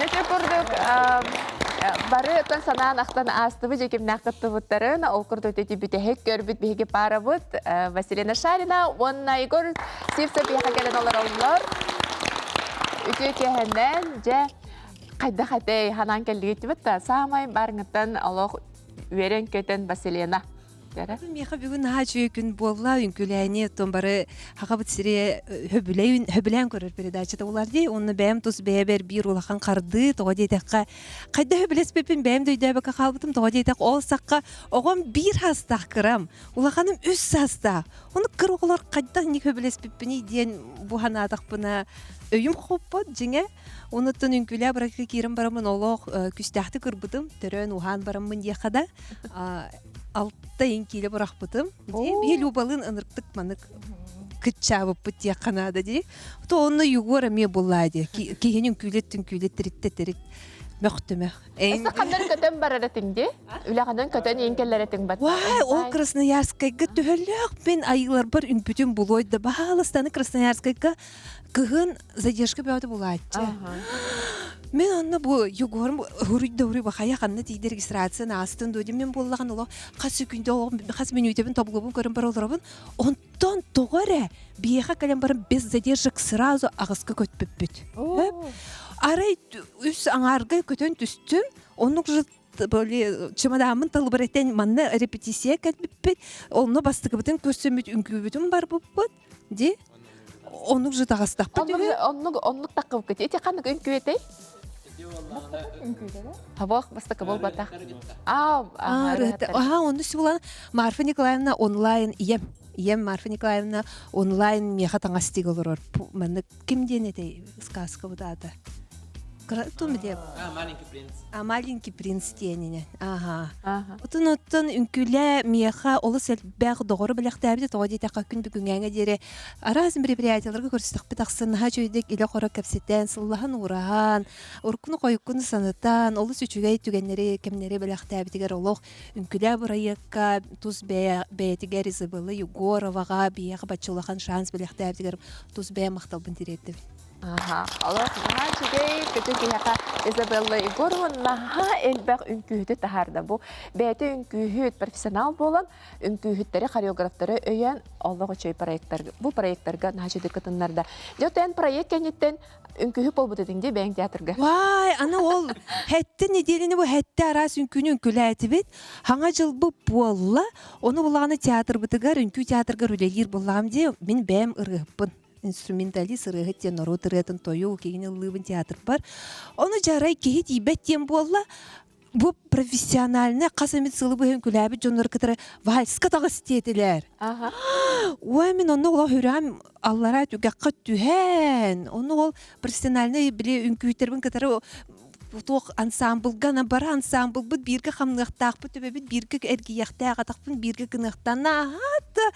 Дьэ курдук бары оттон санаан ахтан аастыбыт дьэ кимнээх кыттыбыттарын ол курдук ити бүтэһик көрбүт биһиги паарабыт Василина Шарина уонна Егор Сивцев биһиэхэ кэлэн олороллор. Үтүө киэһэнэн дьэ хайдах этэй ханаан кэллигит да саамай барыҥыттан олох үөрэн-көтөн Василина Миэхэ бүгүн наһаа үчүгэй күн буолла, үҥкүүлээни оттон бары Хахабыт сири хөбүлэйин хөбүлээн көрөр передачата булар дии. Онно бэйэм тус бэйэбэр биир улахан хардыы, тоҕо диэтэххэ, хайда хөбүлэспиппин бэйэм да өйдөөбөккө хаалбытым, тоҕо диэтэх ол сахха оҕом биир саастаах кырам, улаханым үс саастаах. Ону кыр оҕолор хайдах инник хөбүлэспиппиний диэн бу санаатахпына өйүм хоппот дьиҥэ. Онуттан үҥкүүлээ баракка киирэн бараммын олох күстээхтик ырбытым, төрөөн уһаан бараммын диэххэ да алта киилэ бырахпытым. Дии Любалыын ынырыктык манык кыччаабыппыт диэххэ наада дии. То онно Егор эмиэ буллаа дии. Киһини үҥкүүлэт үҥкүүлэт тиритте тирит мөхтүмэх. Өссө ханнар көтөн барар этиҥ дии? Үлэҕинэн көтөн иин кэллэр этиҥ бат. Вай, ол Красноярскайга төһөлөөх мин айыыларбар үҥпүтүм булуой да баһаалыстаны Красноярскайга кыһын задержка бөҕөтө булааччы. Мен онно бу Егорум хуруй да хуруй бахая ханна тиийдэ регистрацияны аастын дуо мен буоллаҕын олох хас секунда олох хас мүнүүтэбин тобулубун көрөн бар олоробун онтон тоҕо эрэ биһиэхэ кэлэн баран без задержек сразу аҕыска көтпүппүт арай үс аҥаарга көтөн түстүм оннук же чемодааммын талыбар этэн манна репетиция кэлбиппит онно бастакыбытын көрсөммүт үҥкүүбүтүн барбыппыт Ди? Оннук же таҕыстахпыт үһү. Оннук оннук таххыбыккыт. Ити ханнык үҥкүү этэй? Хабох бастакы буолбатах. Аа, аа, онну сулан Марфа Николаевна онлайн ийэм. Ийэм Марфа Николаевна онлайн миэхэ таҥас тигэ олорор. Маннык ким диэн этэй сказка бутаата? Кыра тум билиэм. А, маленький принц. А, маленький принц диэнинэн. Аха. Отун оттон үҥкүүлээ миэхэ олус элбэх доҕору бэлэхтээбитэ тоҕо диэтэххэ күн бүгүҥҥээҥҥэ диэри араас мероприятияларга көрсүстэхпит ахсын наһаа үчүгэйдик илэ-хоро кэпсэтэн, сыллаһан-уураһан, уруккуну-хойуккуну санатан, олус үчүгэй түгэннэри, кэмнэри бэлэхтээбитигэр олох үҥкүүлээ бырайыакка тус бэйэ бэйэтигэр Изабелла Егороваҕа биһиэхэ бачча улахан шанс бэлэхтээбитигэр тус бэйэ махталбын тириэрдэбин. Аха, олох наһаа үчүгэй, көтү киһиэхэ Изабелла Егорова наһаа элбэх үҥкүүһүтү таһаарда. Бу бэйэтэ үҥкүүһүт, профессионал буолан, үҥкүүһүттэри, хореографтары өйөөн олох үчүгэй проекттарга, бу проекттарга наһаа үчүгэй кытыннарда. Дьэ, оттон проект кэнниттэн үҥкүүһүт буолбут этиҥ дии бэйэҥ театрга. Вай, аны ол хэттэ неделяны бу хэттэ араас үҥкүүнү үҥкүүлээтибит. Хаҥа дьылбыт буолла. Ону булаҕына театрбытыгар, үҥкүү театргар үлэлиир буоллаҕым дии, мин бэйэм ырыаһыппын. Инструменталист ырыаһыт диэн норуот ырыатын тойуу киһини ыллыыбын театрбар. Ону дьарай киһи тиийбэт диэн буолла. Бу профессиональный хас эмит сылы быһын күлээбит дьоннор кытары вальска таҕыс диэтилэр. Ой, мин онно олох үрам аллара түгэххэ түһэн, ону ол профессиональный били үҥкүүттэрбин кытары туох ансамблга на бары ансамблбыт бииргэ хамныахтаахпыт төбөбүт бииргэ эргийиэхтээх атахпын бииргэ гыныахтаах наһаа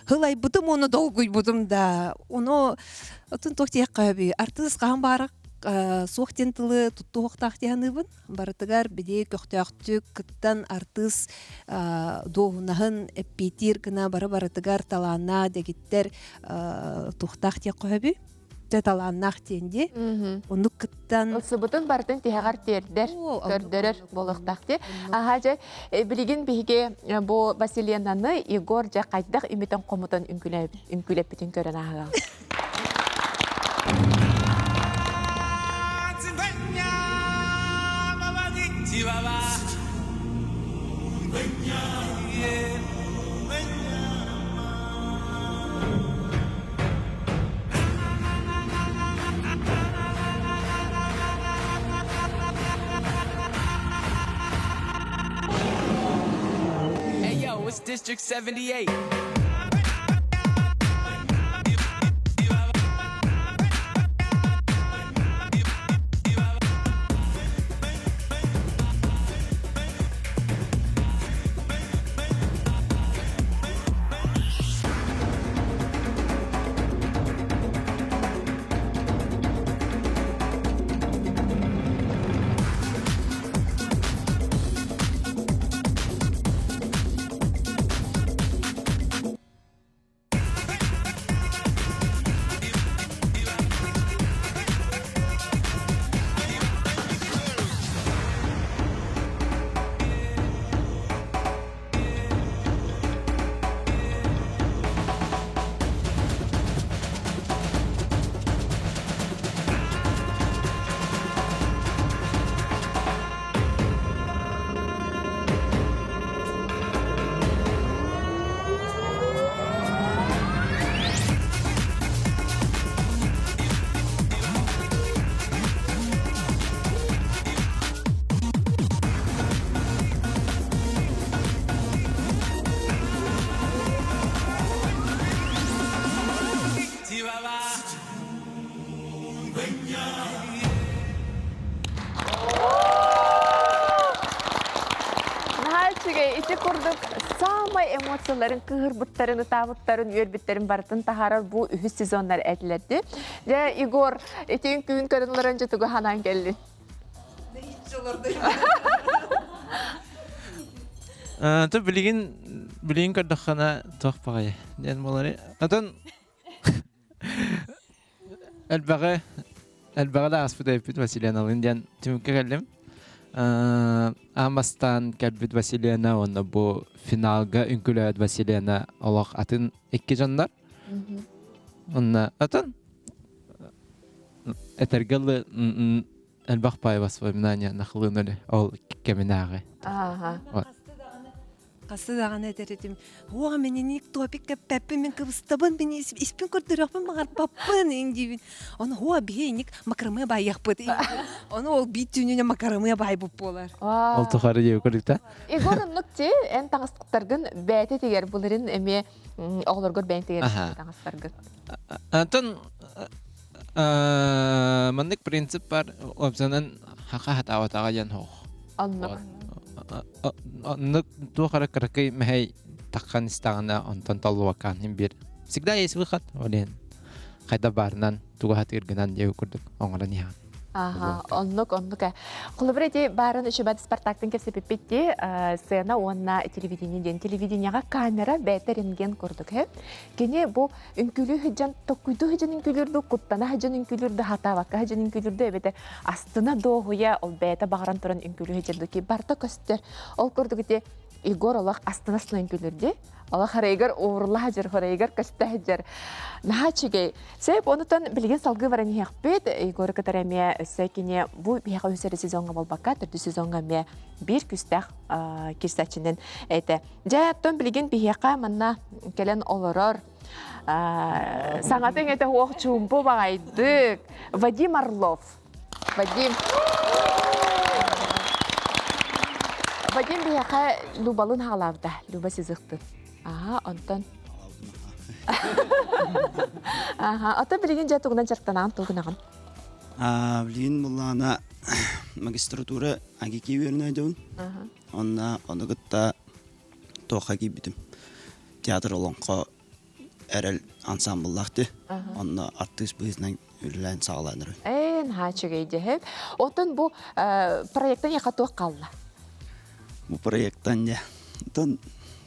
Һылайбытым уонна долгуйбутум да. Ону отун туох диэххэ сөбүй? Артыыс хаһан баара суох диэн тылы туттуохтаах дии саныыбын. Барытыгар били көхтөөхтүк кыттан артыыс дуоһунаһын эппиэтиир гына бары барытыгар талааннаах дэгиттэр туохтаах диэххэ сөбүй? Дьэ талааннаах диэн дии. Оннук кыттан Ылсыбытын барытын тиһэҕэр тиэрдэр, көрдөрөр буолуохтаах дии. Аха дьэ, билигин биһиги бу Василенаны Егор дьэ хайдах имитэн-хомутан үҥкүүлэппитин көрөн ааһыаҕыҥ. Hey yo, it's District 78. Наһаа үчүгэй. Ити курдук саамай эмоцияларын, кыыһырбыттарын, ытаабыттарын, үөрбүттэрин барытын таһаарар бу үһүс сезоннар этилэрди. Дьэ, Егор, ити үҥкүүн көрөн олорон дьэ тугу санаан кэллин? То билигин билигин көрдөххүнэ туох баҕайы диэн буолары. Отон элбэҕи элбэҕи да ааспыт эбиппит Василианалыын диэн түмүккэ кэллим. Аан бастаан кэлбит Василиана уонна бу финалга үҥкүүлээбит Василиана олох атын икки дьоннор. Онно атын этэргэ дылы элбэх пай воспоминания нахлынули ол кэминээҕи. Ааха. Хасы даҕаны этэр этим, «Уо, мининик топик кэппэппин, мин кыбыстабын, мин испин көрдөрүөхпүн баҕарбаппын» диибин. Ону хуа биһи инник макраме баайыахпыт. Ону ол биир түүнүнэ макраме баайбыт буолар. Ол тухары диэби көрдүктэ. Егор оннук ти эн таҥастаргын бэйэтэ тигэр былырын эмиэ оҕолоргор бэйэҥ тигэр таҥастаргын. Антон. Маннык принцип бар, опсанан хака хатаабатаҕа диэн хоох. Оннук. Оннук туох эрэ кыракый мэһэй таххан истэҕинэ онтон толлубаккаан иһин биир. Всегда есть выход, ол иһин хайда баарынан тугу хатыыргынан диэби курдук оҥорон иһэҕин. Аха, оннук, оннук ээ. Холобур, ити баарын үчүбэт Спартактын кэпсэпиппит дии, сцена уонна телевидение диэн. Телевидениеҕа камера бэйэтэ рентген курдук ээ. Кини бу үҥкүүлүү сылдьан, токкуйдуу сылдьан үҥкүүлүүр дуу, куттана сылдьан үҥкүүлүүр дуу, хатаабакка сылдьан үҥкүүлүүр дуу, эбэтэр астына дуоһуйа, ол бэйэтэ баҕаран туран үҥкүүлүү сылдьар дуу, ки барыта көстөр. Ол курдук ити Егор олох астына-астына үҥкүүлүүр дии. Олох харайыгар уурулла сылдьар, харайыгар көстө сылдьар. Наһаа үчүгэй. Сөп, онутан билигин салгыы баран иһиэхпит. Егоры кытары эмиэ өссө кини бу биһиэхэ үһүс эрэ сезоҥҥа буолбакка, төрдүс сезоҥҥа эмиэ биир күүстээх кирсэччинэн этэ. Дьэ, оттон билигин биһиэхэ манна кэлэн олорор саҥата иҥэтэ суох чуумпу баҕайдык Вадим Орлов. Вадим. Вадим биһиэхэ Любалын хаалаабыта, Люба Сизыхтын. Аха, онтон Аха, ото билигин дьэ тугунан дьарыктанаҕын, тугунаҕын? Билигин буллаана магистратура АГИКИ үөрэнээдьэбин. Онна ону кытта туохха киирбитим. Театр олоҥхо эрэл ансамбллаах ти. Онно артыыс быһыытынан үлэлээн саҕалаан эрэр. Ээ, наһаа үчүгэй дьэ. Оттон бу проектан яха туох хаалла? Бу проекттан дьэ. Оттон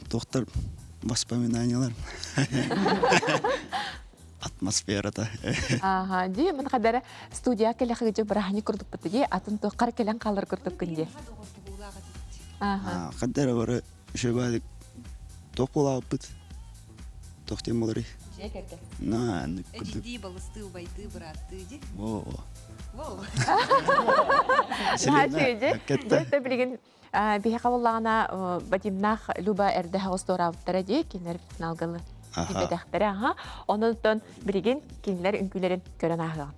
туохтар воспоминаниялар атмосферата. Ага, ди мен хадара студия келе бырахани курдукпут ди атын туоххар келен хаалар курдуккун ди. Ага. Хадара бары Үчүгэйдик туох буолаабыппыт? Туох диэн буоларый? Дьиэ кэргэн. На, курдук. Эдьиийдии, балыстыы, убайдыы, бырааттыы ди. Во. Во. Наһаа Дьэ, билигин биһиэхэ буоллаҕына Вадимнаах Люба эрдэ хаҕыс туораабыттара дии, кинилэр финалгалы киирбэтэхтэрэ. Аха. Онон билигин кинилэр үҥкүүлэрин көрөн ааһыаҕын.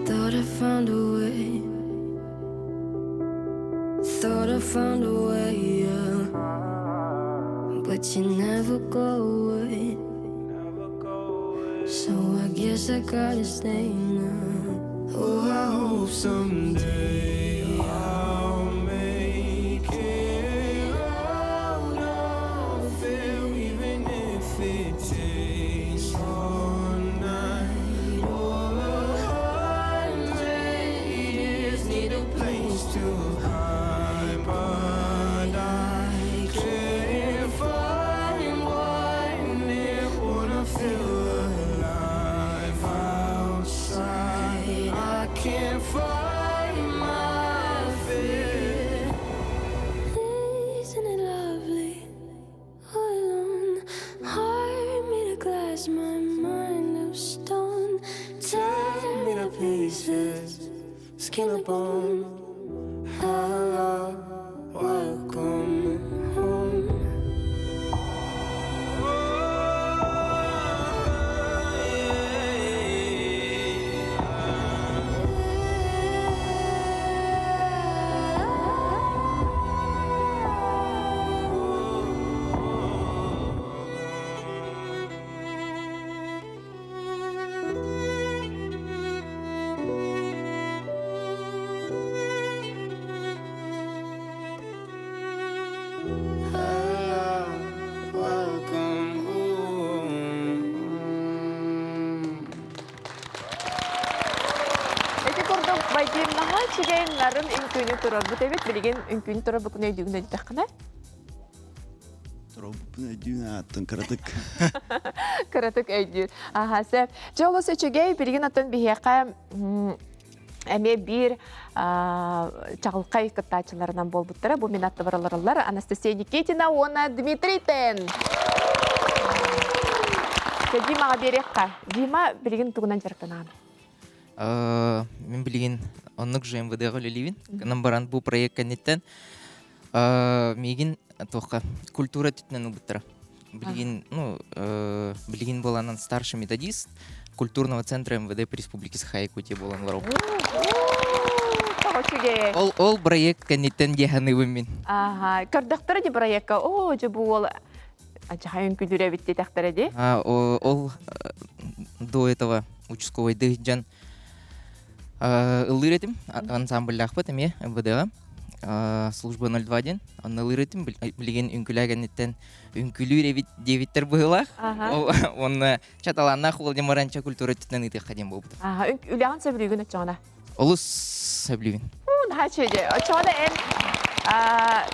Thought I found a way. Thought I found a way, yeah. But you never go away. So I guess I gotta stay now. Oh, I hope someday I'll make it out of there, even if it takes all night or 100 years. Need a place to hide, but I can't find one. It wanna feel alive outside. I can't find my fear. Isn't it lovely? All alone, heart made of glass, my mind of stone. Tear me to pieces, skin and bone. Hello, welcome home. Hello, welcome home. Ити курдук Вадим наһаа үчүгэй нарын үҥкүүнү турарбыт эбит. Билигин үҥкүүнү турарбыккын өйдүүгүн өйдөтөххүнэ? Турарбыппын өйдүүн ааттан кыратык. Кыратык өйдүүр. Аха, сөп. Дьэ, олус үчүгэй. Билигин оттон биһиэхэ эмиэ биир чаҕылхай кыттааччыларынан буолбуттара. Бу мин аттыбар олороллор Анастасия Никитина уонна Дмитрий Тен. Димаҕа биэриэххэ. Дима билигин тугунан дьарыктанаҕын? Мин билигин оннук же МВД-га үлэлиибин. Гынан баран бу проект кэнниттэн миигин туохха культура өттүнэн ылбыттара. Билигин, ну, билигин буоланан старший методист. культурного центра МВД по Республике Саха-Якутия буолан олоробут. Үчүгэй. Ол проект кэнниттэн диэханыыбын мин. Ага, көрдөхтөрө ди проекка, о, же бу уол ачахайын күлүрэ бит дитэхтэрэ ди. Ол до этого участковойды дьон ыллыыр этим ансамбльдаахпыт эмиэ МВД-ҕа служба 02 диэн онно ыллыыр этим билигин үҥкүлээ кэнниттэн үҥкүлүүр эбит диэбиттэр быһыылаах уонна ча талааннаах уол диэн баран ча культура өттүнэн ыытыахха диэн буолбута. Үлэҕин сөбүлүүгүн оччоҕуна? Олус сөбүлүүбүн. Наһаа үчүгэй. Оччоҕуна эн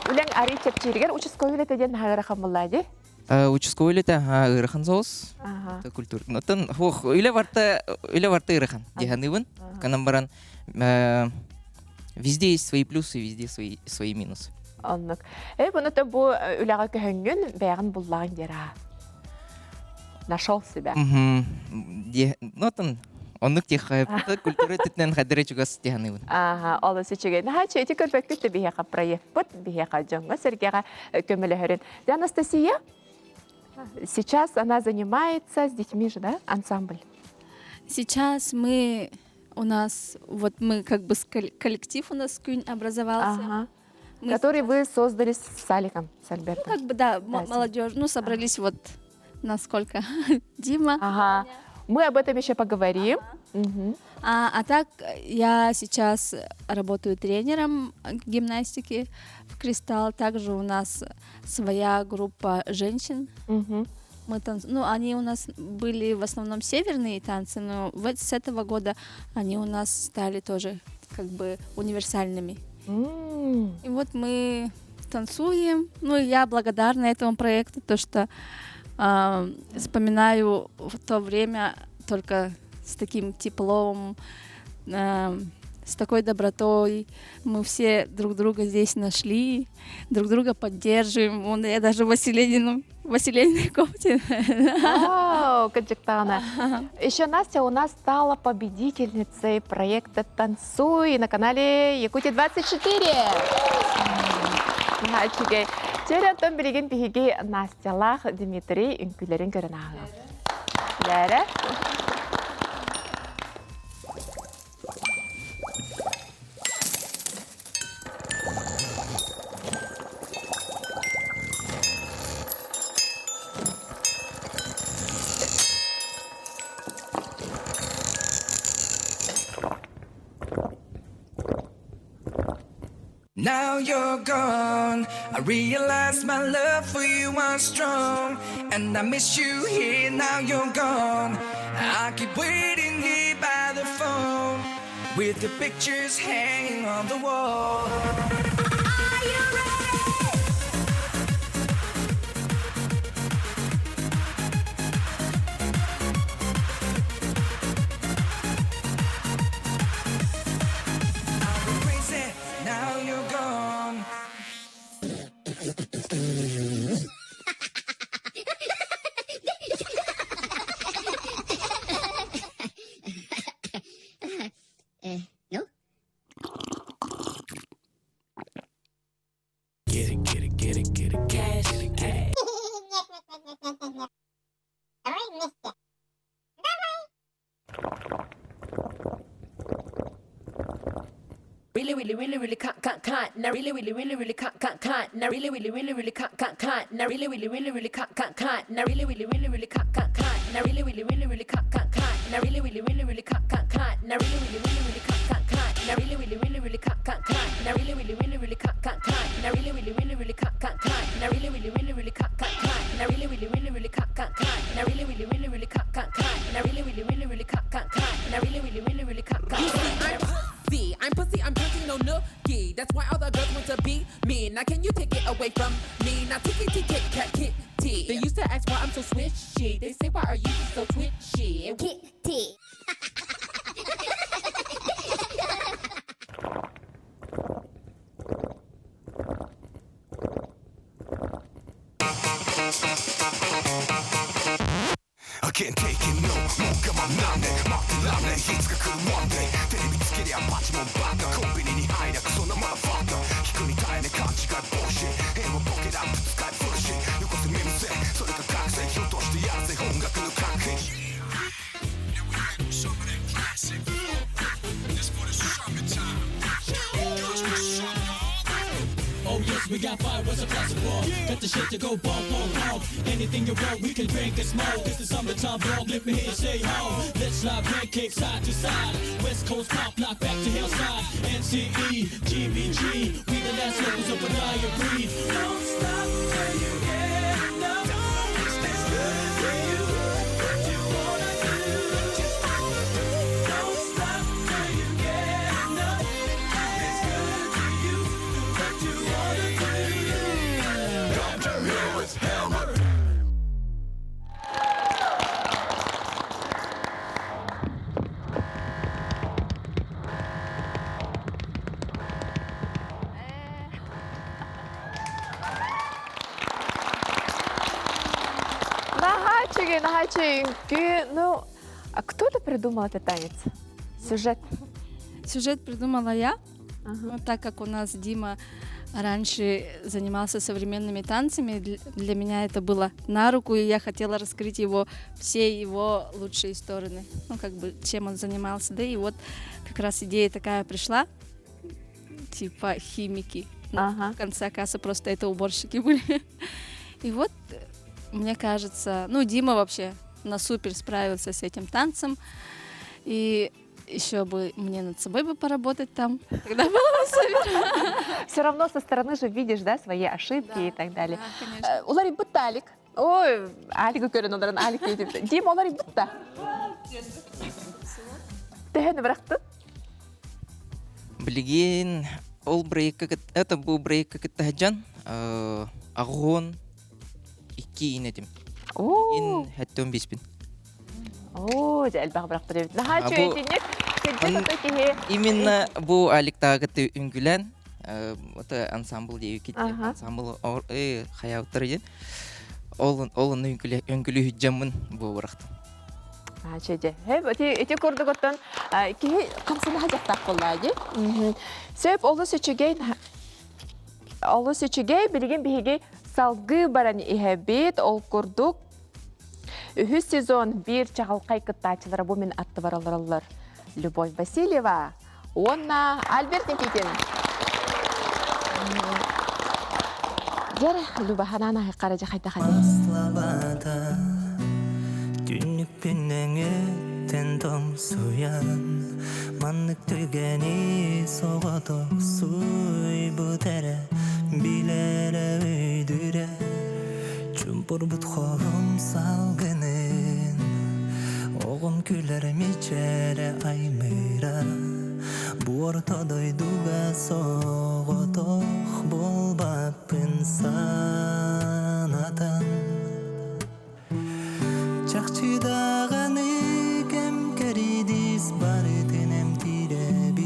үлэҥ арый чэпчииригэр участковый үлэтэ диэн наһаа ыарахан буоллаа дии? Участковый үлэтэ ыарахан соҕус. Культура. Оттон хуох үлэ барта үлэ барта ыарахан диэханыыбын. Канан баран везде есть свои плюсы, везде свои минусы. Оннук. Бұны то бу үлэҕэ көһөҥҥүн бэйэҕин буллаҕын диэр аа. Нашел себя. Ну, оттон оннук тиэхэ культура өттүнэн хадыры чугас диэханыыбын. Ага, олус үчүгэй. Наһаа үчүгэй көрбөккүт да биһиэхэ проекпыт, биһиэхэ дьоҥҥо сэргэҕэ көмөлөһөрүн. Анастасия, сейчас она занимается с детьми же, да, ансамбль? Сейчас мы у нас, вот мы как бы коллектив у нас Кюнь образовался. Ага. Мы Который вы создали с Саликом, с Альбертом. Ну, как бы, да, да молодежь. Ну, собрались вот насколько Дима. Ага. Мы об этом еще поговорим. Ага. Угу. А так я сейчас работаю тренером гимнастики в Кристалл. Также у нас своя группа женщин. Угу. Мы танц... Ну, они у нас были в основном северные танцы, но вот с этого года они у нас стали тоже как бы универсальными. И вот мы танцуем. Ну, и я благодарна этому проекту, то, что вспоминаю в то время только с таким теплом, с такой добротой. Мы все друг друга здесь нашли, друг друга поддерживаем. Вон, я даже в Василениной кофте. Вау, Каджиктана. Еще Настя у нас стала победительницей проекта «Танцуй» на канале Якутия-24. Үчүгэй. Чэ онтон билигин биһиги Настялаах Дмитрий үҥкүүлэрин көрөн ааһыам. Лээрэ. Now you're gone. I realize my love for you was strong. And I miss you here. Now you're gone. I keep waiting here by the phone with the pictures hanging on the wall. Are you ready? I'll go crazy. Now you're gone. No? Get it, get it, get it, get it, get it, get it, get it. Давай вместе. Давай. Really, really, really, really can't, can't, can't. Now really, really, really, really can't, can't, can't. Now really, really, really, really can't, can't, can't. Now really, really, really, really can't, can't, can't. Now really, really, really, really can't, can't, can't. Now really, really, really, really can't, can't, can't. Now really, really, really, really can't, can't, can't. Now really, really, really, really can't, can't, can't. Now really, really, really, really can't, can't, can't. Now really, really, really, really can't, can't, can't. Now really, really, really, really can't, can't, can't. Now really, really, really, really can't, can't, can't. Now really, really, really, really can't, can't, can't. Now really, really, really, really can't, can't, can't. Now really, really, really, really can't, can't, can't. Now really, really, really, really can't, can't, You see, can't. I'm pussy. I'm pussy. I'm pussy, no nookie. That's why all the girls want to be me. Now can you take it away from me? Now ticky tick kit cat kitty. They used to ask why I'm so swishy. They say why are you so twitchy? Kitty. I can't take it no もう我慢なんね待ってらんねいつか来る one day テレビつけりゃパチモンばっかコンビニに入りゃクソなマダファッカー聞くに耐えね勘違い防止変はボケラップ使い古しよこせ耳栓それが覚醒ひょっとしてやるぜ音楽の核兵 We got fireworks across the board. Got the shit to go bump, bump, bump. Anything you want, we can drink and smoke. It's the summertime vlog. Let me hear you say ho. Let's slide pancakes side to side. West Coast pop, knock back to hillside. NCE, GBG. We the last locals of a dying breed. Don't stop till you get enough. It's good for you. What you wanna do. Don't stop till you get enough. It's good to you. What you wanna do. Come to here, it's hammer. Нахачиги, нахачи, Ну, а кто это придумал этот танец? Сюжет? Сюжет придумала я. Ну, так как у нас Дима раньше занимался современными танцами, для меня это было на руку, и я хотела раскрыть его все его лучшие стороны, ну, как бы, чем он занимался. Да и вот как раз идея такая пришла, типа химики. Но в конце, оказывается, просто это уборщики были. И вот, мне кажется, ну, Дима вообще на супер справился с этим танцем. И еще бы мне над собой бы поработать там, тогда было бы супер. Все равно со стороны же видишь, да, свои ошибки и так далее. Да, конечно. Уларыйбыт Алик. Ой, Алик көрөн олорон Алик дейт. Дим уларыйбыт да. Төһөнү бырахтыҥ? Билигин ол брейкка это бу брейкка кытта сылдьан 82 этим. Билигин 75-пин. Оо, дьэ элбэх бырахпыт эбит. Наһаа үчүгэй кырдьык киһи. Именно бу Аликтааҕы үҥкүүлээн это ансамбл диэбиккит ансамбл хайаабыттар диэн ол ол онно үҥкүүлүү сылдьаммын бу бырахтым. Чэдэ. Ити курдук оттон киһи хамсанаха дьахтаах буоллаа дии. Сөп олус үчүгэй олус үчүгэй билигин биһиги салгыы баран иһэбит ол курдук үһүс сезон биир чаҕылхай кыттааччылара бу мин аттыбар олороллор Любовь Васильева уонна Альберт Никитин. Дьэр, Люба ханаан хараja хайда хады. Слабата Түннүкпүн өҥөттөн тоҥсуйан Маннык түгэни соҕотох суйбут эрэ Билэрэ өйдүүрэ Чуумпурбут хоһум салгынын Оҕом күлэр мичээрэ аймыыра Бу орто дойдуга соҕотох буолбаппын санатан Чахчы даҕаны кэм кэрдиис барытын эмтиирэбит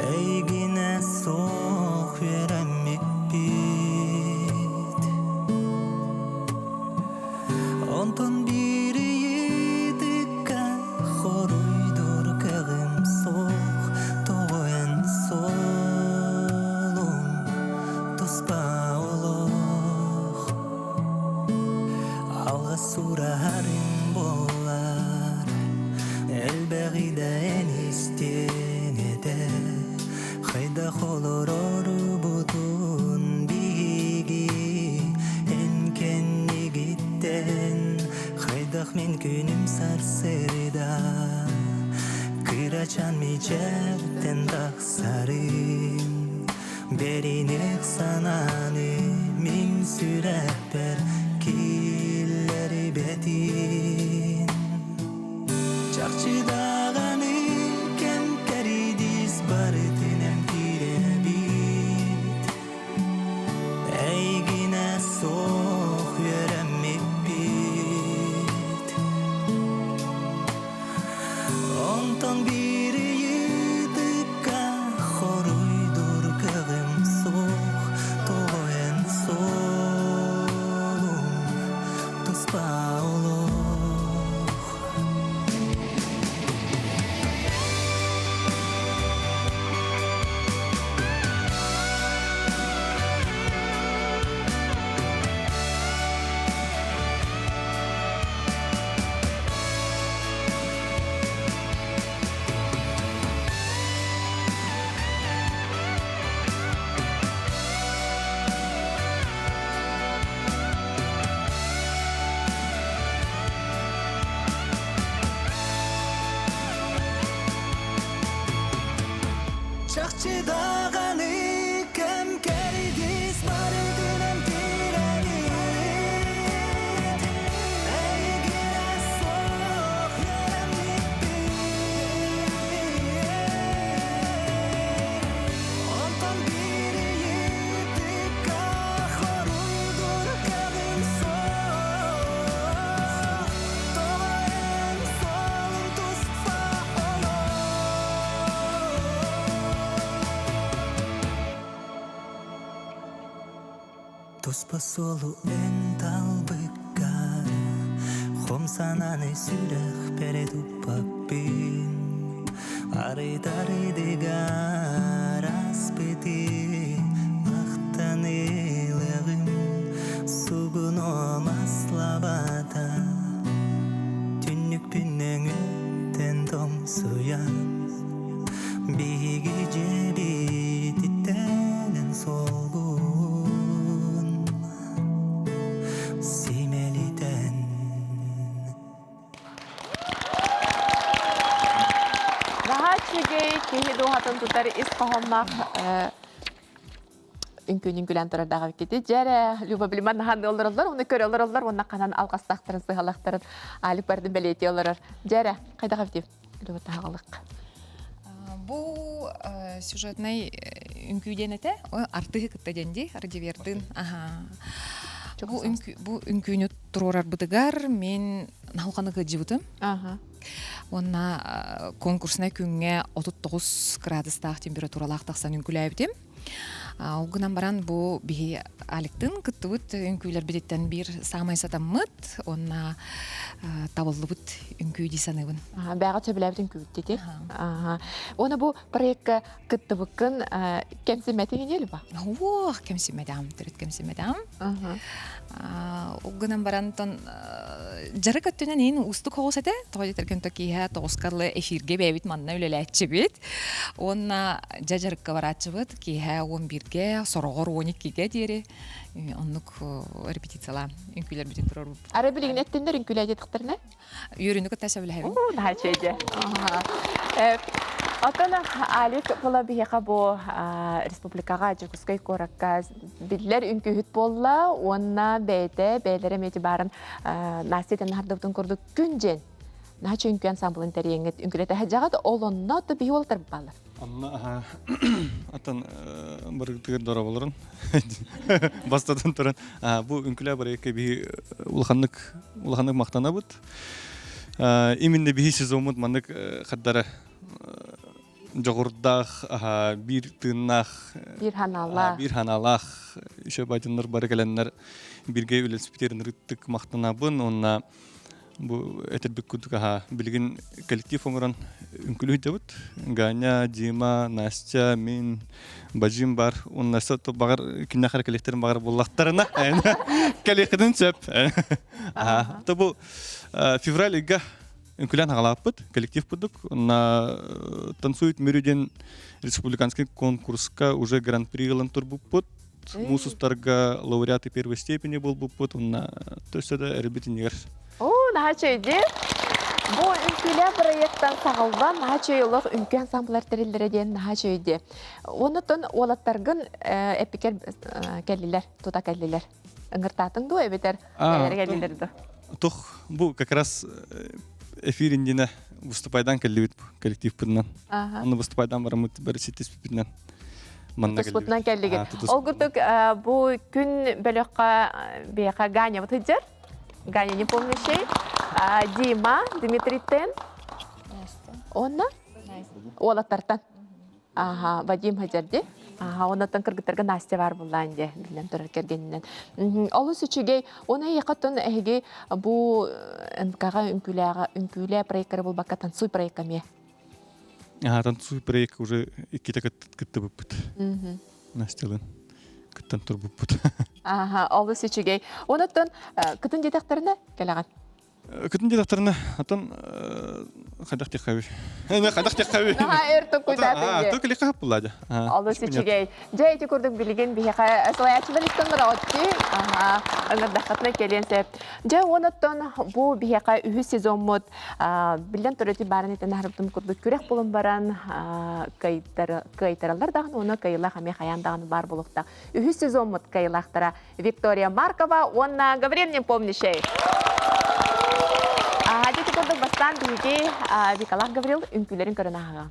Эйигинэ суох үөрэммиппит Онтон биир ыйытыкка хоруйдуур кыаҕым суох Тоҕо эн суолуҥ туспа олох Алҕас сураһарым буоллар Элбэҕи да эн истиэҥ этэ Хайдах олорорбутун биһиги Эн кэннигиттэн Хайдах мин күнүм сарсыарда Кырачаан мичээртэн тахсарым Бэриниэх санааны мин сүрэхпэр киллэрбэтин Чахчы даҕаны кэм кэрдиис барытын эмтиирэбит Эйигинэ суох үөрэммиппит Онтон биир ыйытыкка хоруйдуур кыаҕым суох Тоҕо эн суолуҥ туспа олох. Туспа суолу эн талбыккар Хом санааны сүрэхпэр туппаппын Арыт-арыдыгар аспыты Махтан ылыаҕым Сугуном аслабата Түннүкпүн өҥүттэн тоҥсуйан Биһиги дьиэбититтэн солгун симэлитэн Наһаа үчүгэй киһи дууһатын тутар ис хоһоонноох үҥкүүнүн күлэн турардаах эбиккити. Дьэ Люба билиман наһаа олороллор, уну көрө олороллор, уонна ханан алҕастаахтарын, сыһалахтарын Алик бардын бэлиэтии олорор. Дьэ хайдах эбитий? Люба таһаҕалык. Бу сюжетнай үҥкүү диэн этэ. Артыһы кытта диэн дии, Радивердын. Аха. Бу үҥкүү бу үҥкүүнү туруорарбытыгар мин наһулханы кыдьыбытым. Уонна конкурснай күҥҥэ 39 градустаах температуралаах тахсан үҥкүүлээбитим. Ол гынан баран бу биһи Аликтын кыттыбыт үҥкүүлэрбититтэн биир саамай сатаммыт уонна табыллыбыт үҥкүү дии саныыбын. Бэҕэ сөбүлээбит үҥкүүбүт дии. Уонна бу проекка кыттыбыккын кэмсиммэтиҥ ини Люба? Уох, кэмсиммэтэҕим, төрүт кэмсиммэтэҕим. Ол гынан баран тон дьарык өттүнэн иин уустук оҕус этэ. Тоҕо диэтэргин то киэһэ тоҕускарлы эфиргэ бэйэбит манна үлэлээччибит. Уонна дьэ дьарыкка барааччыбыт киэһэ 11-гэ, сороҕор 12-гэ диэри оннук репетициялаан үҥкүүлэрбитин туруорбуппут. Ары билигин эттиннэр үҥкүүлээ диэтэхтэринэ? Үөрүүнү кытта сөбүлэһэбин. Уу, наһаа үчүгэй. Оттон Алик була биһиэхэ бу республикаҕа Дьокуускай куоракка биллэр үҥкүүһүт буолла уонна бэйэтэ бэйэлэрэ эмиэ баарын Настя этэн курдук күн дьиэн наһаа үҥкүү ансамблын тэрийэҥҥит үҥкүүлэтэ сылдьаҕыт ол онно то биһи уолаттар бааллар. Онно аха атын барыгытыгар дороболорун бастатан туран бу үҥкүлээ барыйыкка биһи улаханнык улаханнык махтанабыт. Именно биһи сезоммут маннык хаддара дьоҕурдаах биир тыыннаах биир ханаалаах биир ханаалаах еще бадьыннар бары кэлэннэр бирге үлэлспитерин ырыттык махтанабын уонна Бу этэрбит курдук аһа билигин коллектив оҥорон үҥкүлүүрдэбит. Ганя, Дима, Настя, мин, Бажим бар. Уонна баҕар киниэхэ эрэ коллективтэрин баҕар буллахтарына кэлиэххитин сөп. Аха. То бу февраль ыйга үҥкүлээн хаҕалааппыт коллектив курдук. Уонна танцует миру диэн республиканский конкурска уже гран-при ылан турбуппут. Муус устарга лауреаты первой степени буолбуппут уонна өссө да эрэлбит иннигэр. Оо, наһаа үчүгэй. Бу үҥкүүлээх проекттан саҕаллан наһаа үчүгэй олох үҥкүү ансамблар тэриллэрэ диэн наһаа үчүгэй диэ. Оннуттан уолаттаргын эпикер кэллилэр, тута кэллилэр. Ыҥыртаатыҥ дуо эбэтэр бэйэлэрэ кэллилэр дуо? Тух бу как раз эфир иннинэ выступайдан кэллибит коллективпытынан. Онно выступайдан бараммыт бары ситиспиппитинэн манна Туспутунан кэллигит. Ол курдук бу күн бөлөххө биһиэхэ Ганя сылдьар. Ганя не помнящий. Дима, Дмитрий Тен. Онна? Уолаттартан. Аха, Вадим Хадьарди. Аха, оннаттан кыргыттарга Настя бар буллаан дии, биллэн турар кэргэнинэн. Олус үчүгэй. Оны эйиэхэ эһиги бу НК-га үҥкүүлээҕэ үҥкүүлээ проекттары булбакка танцуй проекка эмиэ Аха, танцуй проект уже иккитэ кыттыбыппыт. Настялын кыттан турбуппут. Аха, олус үчүгэй. Онуттан кытын диэтэхтэринэ кэлэҕин. Кытын диэтэхтэринэ, атын хайдах диэххэби. Хайдах диэххэби. Наһаа өр токуйдаатын дии. Только легко хаппылла дьэ. Олус үчүгэй. Дьэ, ити курдук билигин биһиэхэ салайааччылар истэн бараҕытты. Аха, ыҥырдаххытына кэлиэн сөп. Дьэ, онуттан бу биһиэхэ үһүс сезоммут биллэн турар баарын этэн аһарбытым курдук күрэх булан баран кыайтараллар даҕаны уонна кыайыылаах эмиэ хайаан даҕаны баар буолуохтаах. Үһүс сезоммут кыайыылаахтара Виктория Маркова уонна Гаврил Непомнящий. Дьэ курдук бастаан биһиги Викалаах Гаврил үҥкүүлэрин көрөн ааһыаҕа.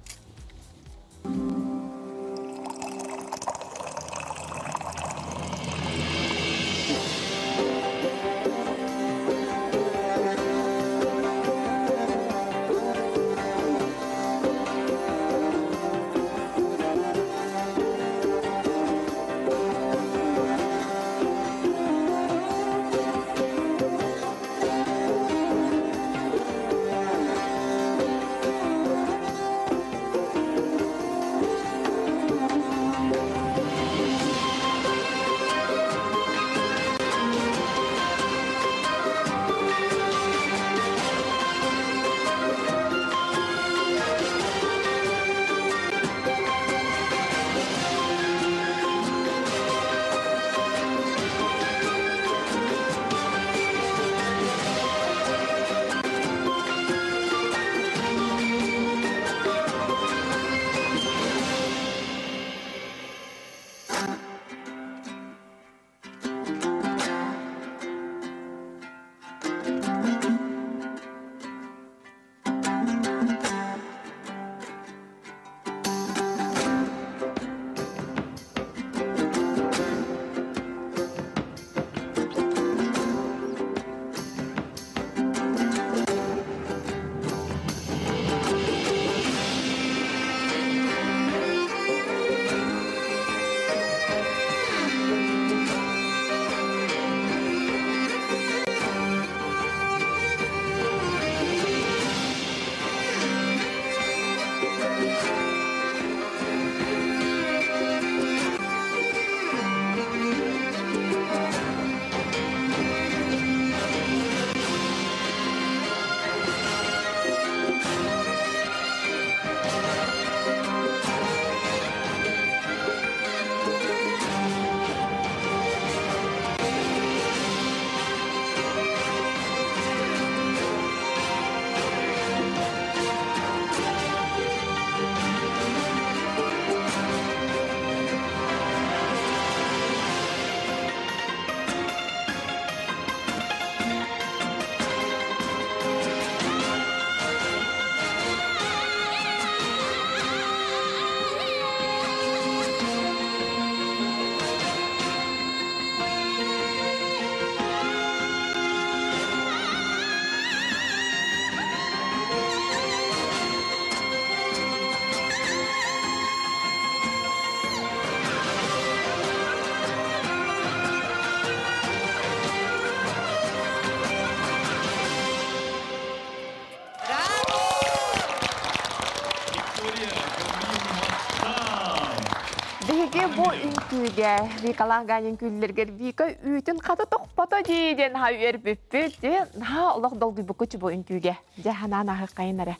бу үҥкүүгэ Викалаах Ганя үҥкүүллэригэр Вика үүтүн хата тохпото дии диэн наһаа үөрбүппүт. Дьэ, наһаа олох долгуйбуккут бу үҥкүүгэ. Дьэ, ханаан аһыаххайын эрэ.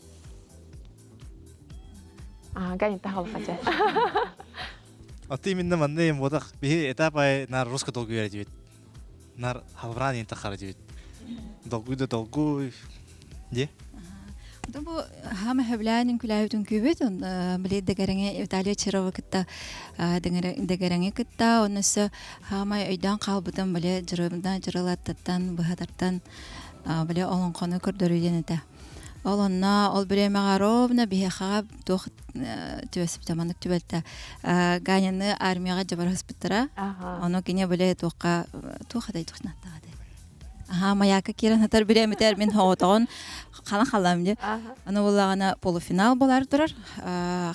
Аа, Ганя тахалхача. Аты именно манна эм бодах биһи этап ай нар русска долгуйар этибит. Нар халбраан иэн таххар этибит. Долгуй да долгуй. Де? Бу хаама хөблээн үҥкүлээбит үҥкүүбүт били дэгэрэҥи Виталий Чирова кытта дэгэрэҥи кытта онно өссө хаамай өйдөөн хаалбытым били дьырыбына дьырылаттаттан быһатартан били олоҥхону көрдөрүү диэн этэ. Ол онно ол бириэмэҕэ ровно биһиэхэҕэ туох түбэспитэ маннык түбэлтэ Ганяны армияҕа дьабарыспыттара. Ону кини били туохха туох этэй туохнаттаҕа Аха, маяка киирэн сытар бириэмитэр мин хоҕотоҕун хана халам дии. Аны буоллаҕына полуфинал болар турар.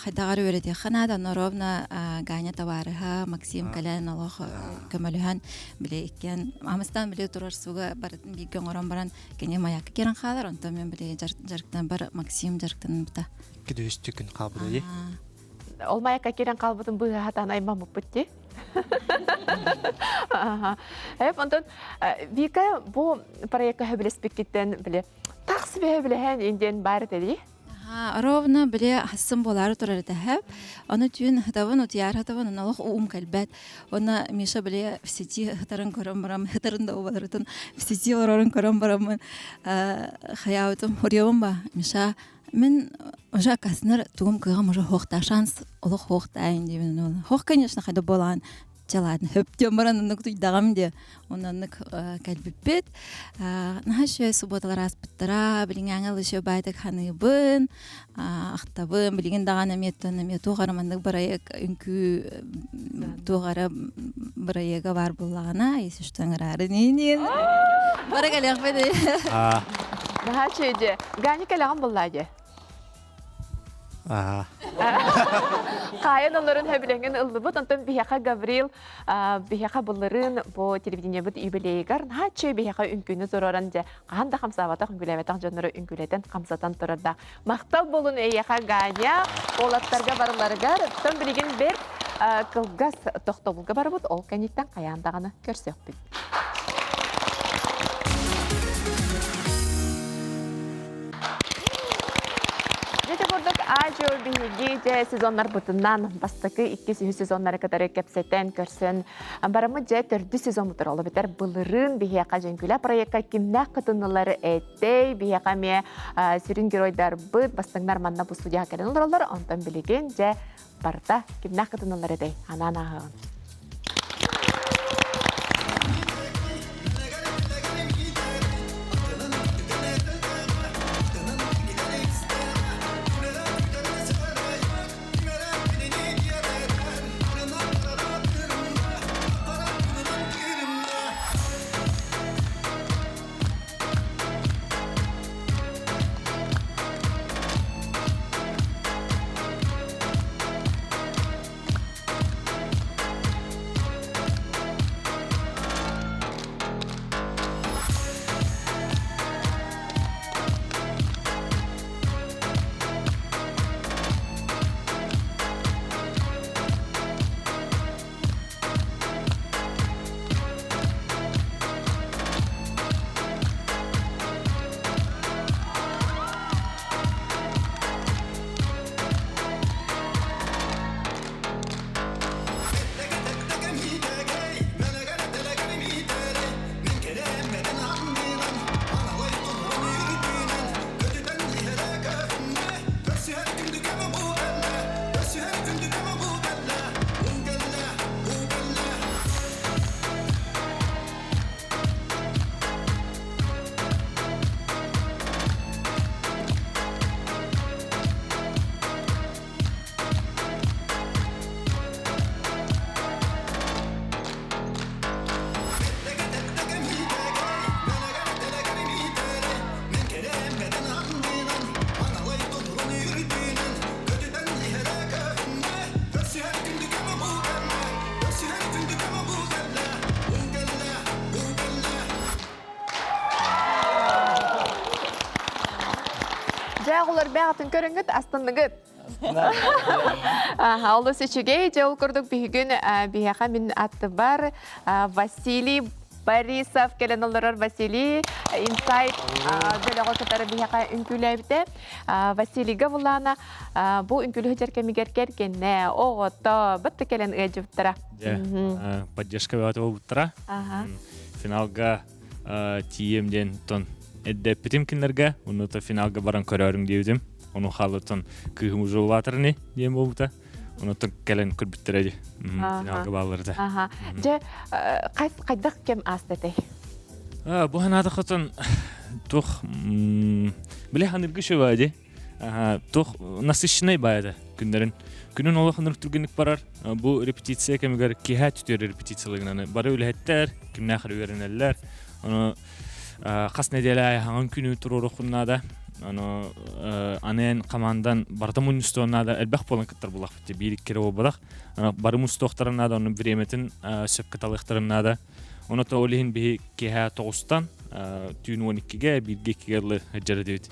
Хайдаҕар үөрэтиэххэ наада. Онно ровно Ганя табаарыһа Максим кэлэн олох көмөлөһөн били иккиэн амыстан били турар сууга барытын бииргэ оҥорон баран кини маяка киирэн хаалар. Онтон мен били дьарыктан бар Максим дьарыктанбыта. Күдүһүстү күн хаалбыта дии. Ол маякка киирэн хаалбытын быыһаатаан аймаммыппыт дии. Эп онтон Вика бу проекка хөбүлэспиккиттэн били тахсы бэһэ индиэн баар этэ Ровно били хассын буолаары турар этэ. Ону түүн хытабын, утуйаар хытабын, онно олох уум кэлбэт. Онно Миша били в сети хытарын көрөн барам, хытарын да убаларытын в сети олорорун көрөн бараммын хаyaабытым, уруйабын ба, Миша Мин уже акаснар тугум кыаҕым уже хуохтаа шанс олох хуохтаайын диибин хох конечно хайда буолаан чалаатын хөптүөн баран оннук туйдаҕым диэ оннук кэлбиппит наһаа үчүгэй субботалар ааспыттара билиҥҥээҥи ылы баайтык ханыыбын ахтабын билигин даҕаны эмиэттэн эмиэ туох эрэ маннык бырайыак үҥкүү туох эрэ бырайыага баар буоллаҕына если что ыҥыраары ниин бара кэлиэхпит Наһаа үчүгэй Ганя кэлэҕин буллаа дьэ. Аа. Хаайан олорун хөбүлэҥин ыллыбыт. Онтон биһиэхэ Гаврил биһиэхэ былырыын бу телевидениебыт юбилейыгар наһаа үчүгэй биһиэхэ үҥкүүнү туруоран дьэ хаһан да хамсаабатах үҥкүүлээбэтэх дьоннору үҥкүүлэтэн хамсатан турардаах. Махтал буолун эйиэхэ Ганя, уолаттарга барыларыгар. Оттон билигин бэрт кылгас тохтобулга барыбыт. Ол кэнниттэн хайаан даҕаны көрсүөхпүт. Дьэ курдук аажу биһиги дьэ сезоннарбытынан бастакы иккис үһүс сезоннары кытары кэпсэтэн көрсөн бараммыт дьэ төрдүс сезоммутугар ол эбэтэр былырыын биһиэхэ дьэҥкүлэ проекка кимнээх кытыннылар этэй биһиэхэ эмиэ сүрүн геройдарбыт бастыҥнар манна бу студияҕа кэлэн олороллор онтон билигин дьэ барыта кимнээх кытыннылар этэй анаан ааһыаҕын. Дьэ, оҕолор бэҕэтин көрүҥҥүт, астынныгыт. Олус үчүгэй. Дьэ, ол курдук биһигин биһиэхэ мин аттыбар Василий Борисов кэлэн олорор. Василий Инсайт бөлөҕө кытары биһиэхэ үҥкүүлээбитэ. Василийга булаана бу үҥкүүлү сылдьар кэмигэр кэргэнэ, оҕото бытты кэлэн ыалдьыбыттара. Дьэ, поддержка бөҕөтө буолбуттара. Финалга тиийиэм диэн тон эрдэппитим кинилэргэ, онно финалга баран көрөөрүҥ диэбитим. Ону хаалыттан кыыһым уже улаатар ини диэн буолбута. Онуттан кэлэн көрбүттэрэ дии. Финалга баалларыта. Дьэ, хайдах кэм ааста этэй? Бу ханаатахытын туох биле ханыргы шөбө ди. Туох насыщенный баайда күннэрин. Күнүн олох ынырык түргэнник барар. Бу репетиция кэмигэр киһэ түтүөр репетициялыгынан бары үлэһиттэр, кимнээх үөрэнэллэр. Ону хас нэдиэлэ хаҥан күнү туруоруоххун наада. Ону анен командан барыта мунньустуон наада. Элбэх буолан кыттар булахпыт. Биир икки эрэ буолбатах. Бары мустуохтарын наада, ону бириэмэтин сөпкө талыахтарын наада. Ону то ол иһин биһи киэһэ тоҕустан түүн 12-ге бииргэ иккигэ дылы сылдьар этибит.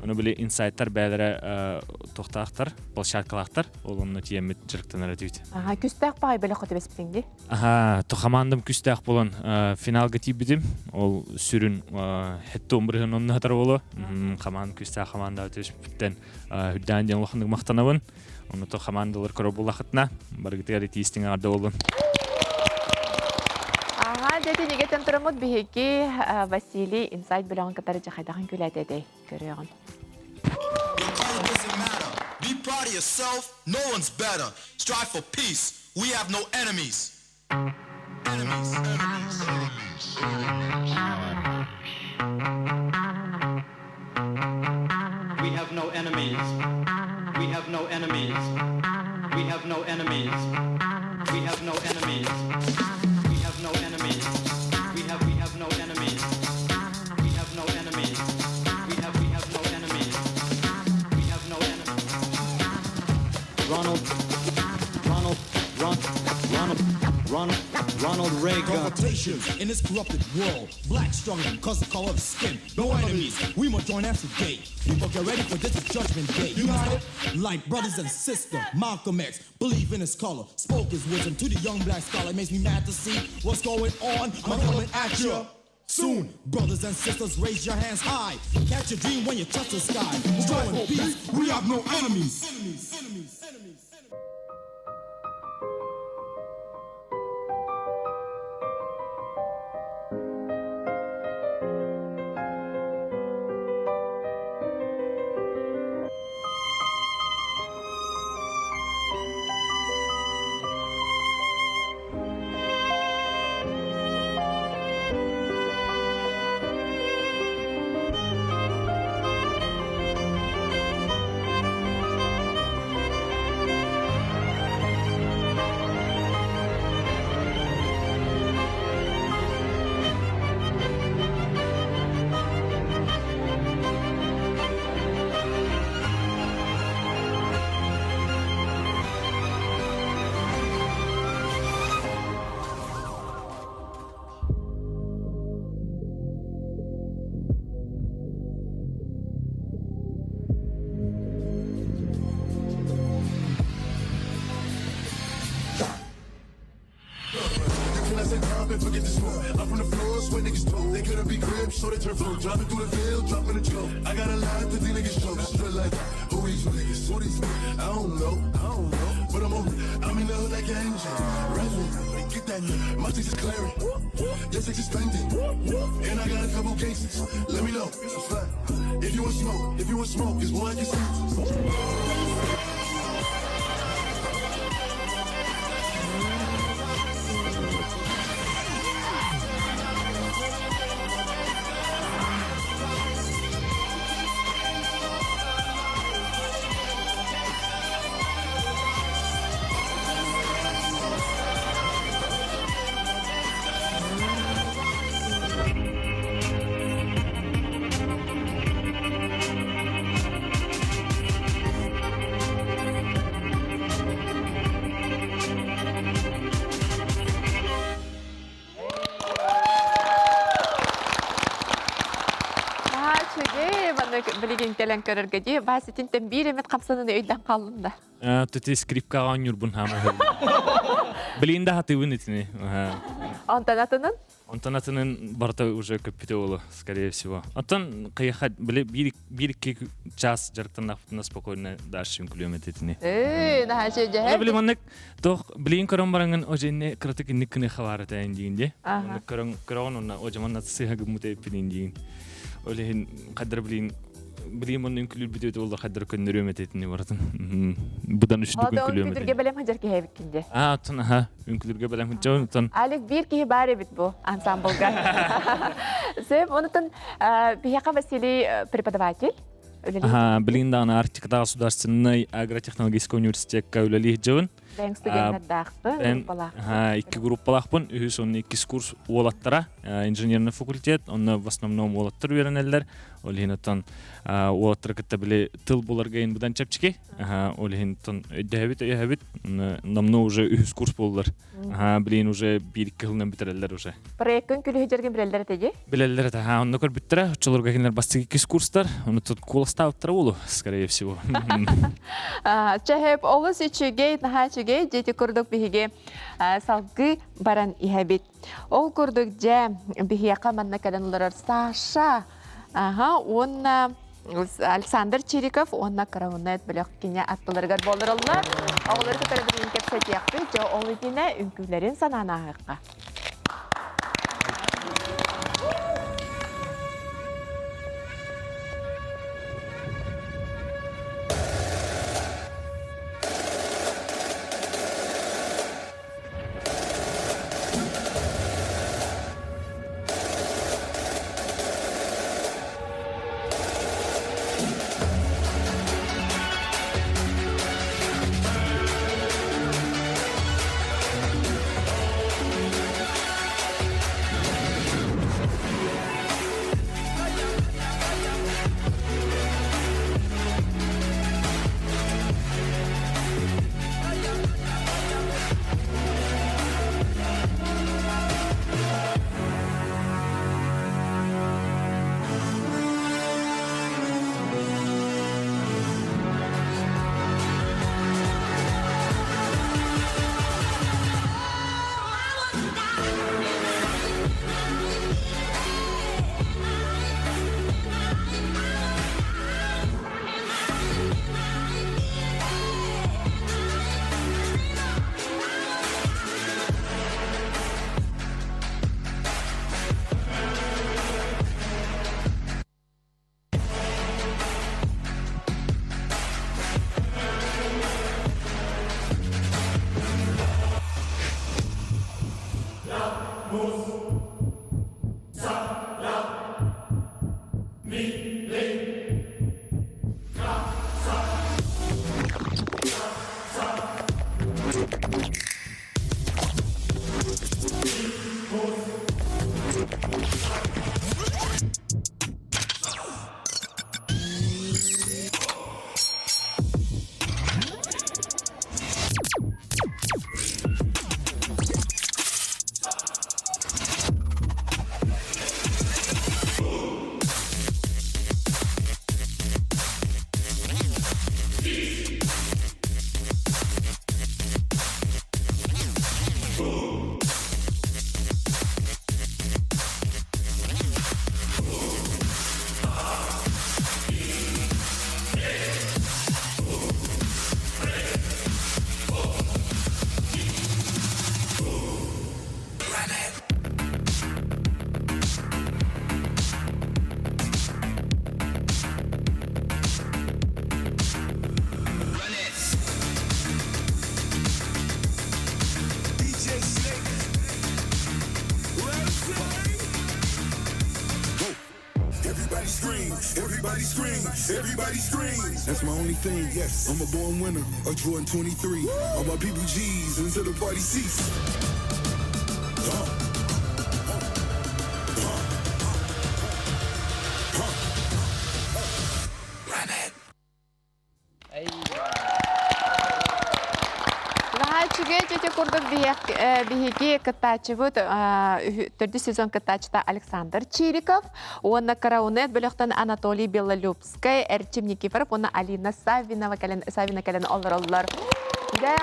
Ону били инсайттар бээлэрэ туохтаахтар, площадкалаахтар, ол онно тиийэммит дьарыктанар этибит. Аха, күстээх баҕай бөлөх түбэспитиҥ дии? Аха, то командам күстээх буолан финалга тиийбитим. Ол сүрүн хеттуон бырыһын онно хатар боло. Команда күстээх команда түспүттэн үрдээн диэн улаханнык махтанабын. Ону то командалар көрө буллахытына барыгытыгар итиистиҥ аҕарда боллун. Аха, дьэ тинигэтэн тураммыт биһиги Василий Инсайт бөлөҕүн кытары дьахайдахан күлээтэ көрүөҕүн. Be proud of yourself, no one's better. Strive for peace, we have no enemies. Enemies, enemies, enemies, enemies. We have no enemies. We have no enemies. We have no enemies. We have no enemies. We have no enemies. We have no enemies. We have no enemies. We have no enemies. We have no enemies. Ronald Ronald Ron Ronald Ronald Ronald Reagan. Confrontation in this corrupted world. Black struggling cause the color of skin. No enemies. We must join hands today. People get ready for this is judgment day. United like brothers and sisters. Malcolm X, believe in his color. Spoke his wisdom to the young black scholar. It makes me mad to see what's going on. I'm coming at you. Soon, brothers and sisters, raise your hands high. Catch a dream when you touch the sky. Joy and peace, we have no enemies. Enemies, enemies, enemies. Forget the smoke. I'm from the floors where niggas talk. They couldn't be cribs, so they turn flow. Driving through the field, dropping the joke. I got a lot to these niggas choke. Straight like, who these niggas? Who these? I don't know. I don't know. But I'm on. I'm in the hood like MJ. Redman, get that nigga. My six is clearing. Your six is pending. And I got a couple cases. Let me know. If you want smoke, if you want smoke, it's one consensus. Онно билигин кэлэн көрөргө дии Вася итинтэн биир эмит хамсаныны өйдөөн хааллым да. Төтө скрипкаҕа оонньуурбун хаама Билигин да хатыыбын итини. Онтон атынын? Онтон атынын барыта уже көппүтэ буолуо, скорее всего. Оттон кыйаха били биир-икки час дьарыктаннахпытына спокойно дальше үҥкүлүөм этэ итини. Ээ, наһаа дьэһэ. Били маннык туох билигин көрөн бараҥын оженне кыратык инник кыныха баар этэ диин дии. Маннык көрөн көрөҕүн онно ожаман сыыһа гыммыт эппин диин. Ол иһин хайдар билигин билигин манна үҥкүлүүр бүтүөтэ буоллар хайдар көннөрүөм этэ итини барытын. Будан үчүдүк үҥкүлүөм этэ. Үҥкүлүүргэ бэлэм хадьар киһи эбиккин дии. Аа, оттон аха, үҥкүлүүргэ бэлэм хадьар оттон. Алик биир киһи баар эбит бу ансамблга. Сөп, онутун биһиэхэ Василий преподаватель. Аха, билигин даҕаны Арктикатааҕы государственнай агротехнологическай университекка үлэлии сылдьабын. Бэйэҥ студеннардаахпын, группалаахпын. Икки группалаахпын, үһүс уонна иккис курс уолаттара, инженерный факультет, онно в основном уолаттар үөрэнэллэр. Ол иһин оттон уолаттары кытта били тыл буларга иһин быдан чэпчэки. Ол иһин оттон өйдөһөбүт, өйөһөбүт. Намно уже үһүс курс буоллар. Билин уже биир-икки сылынан бүтэрэллэр уже. Проеккын күлүһүдьэргин билэллэр этэ дии? Билэллэр этэ. Онно көрбүттэрэ, оччолорго кинилэр бастакы иккис курстар, ону тут куоластаабыттара буолу, скорее всего. Чэһэп олус үчүгэй, наһаа үчүгэй, дьити курдук биһиги салгыы баран иһэбит. Ол курдук дьэ биһиэхэ манна кэлэн олорор Саша, аха, уонна Александр Чириков уонна Караунет бөлөх кини аттыларыгар буолараллар. Оҕолору кытары билигин кэпсэтиэхпит, дьэ ол итинэ үҥкүүлэрин санаан ааһыахха. Everybody scream, everybody scream, everybody scream. That's my only thing, yes. I'm a born winner, a Jordan 23. All my people G's until the party cease. Наһаа үчүгэй ити курдук биһиги биһиги кыттааччыбыт төрдүс сезон кыттааччыта Александр Чириков уонна Караунет бөлөхтөн Анатолий Белолюбскай, Эрчим Никифоров уонна Алина Саввинова кэлэн Саввина кэлэн олороллор. Дьэ,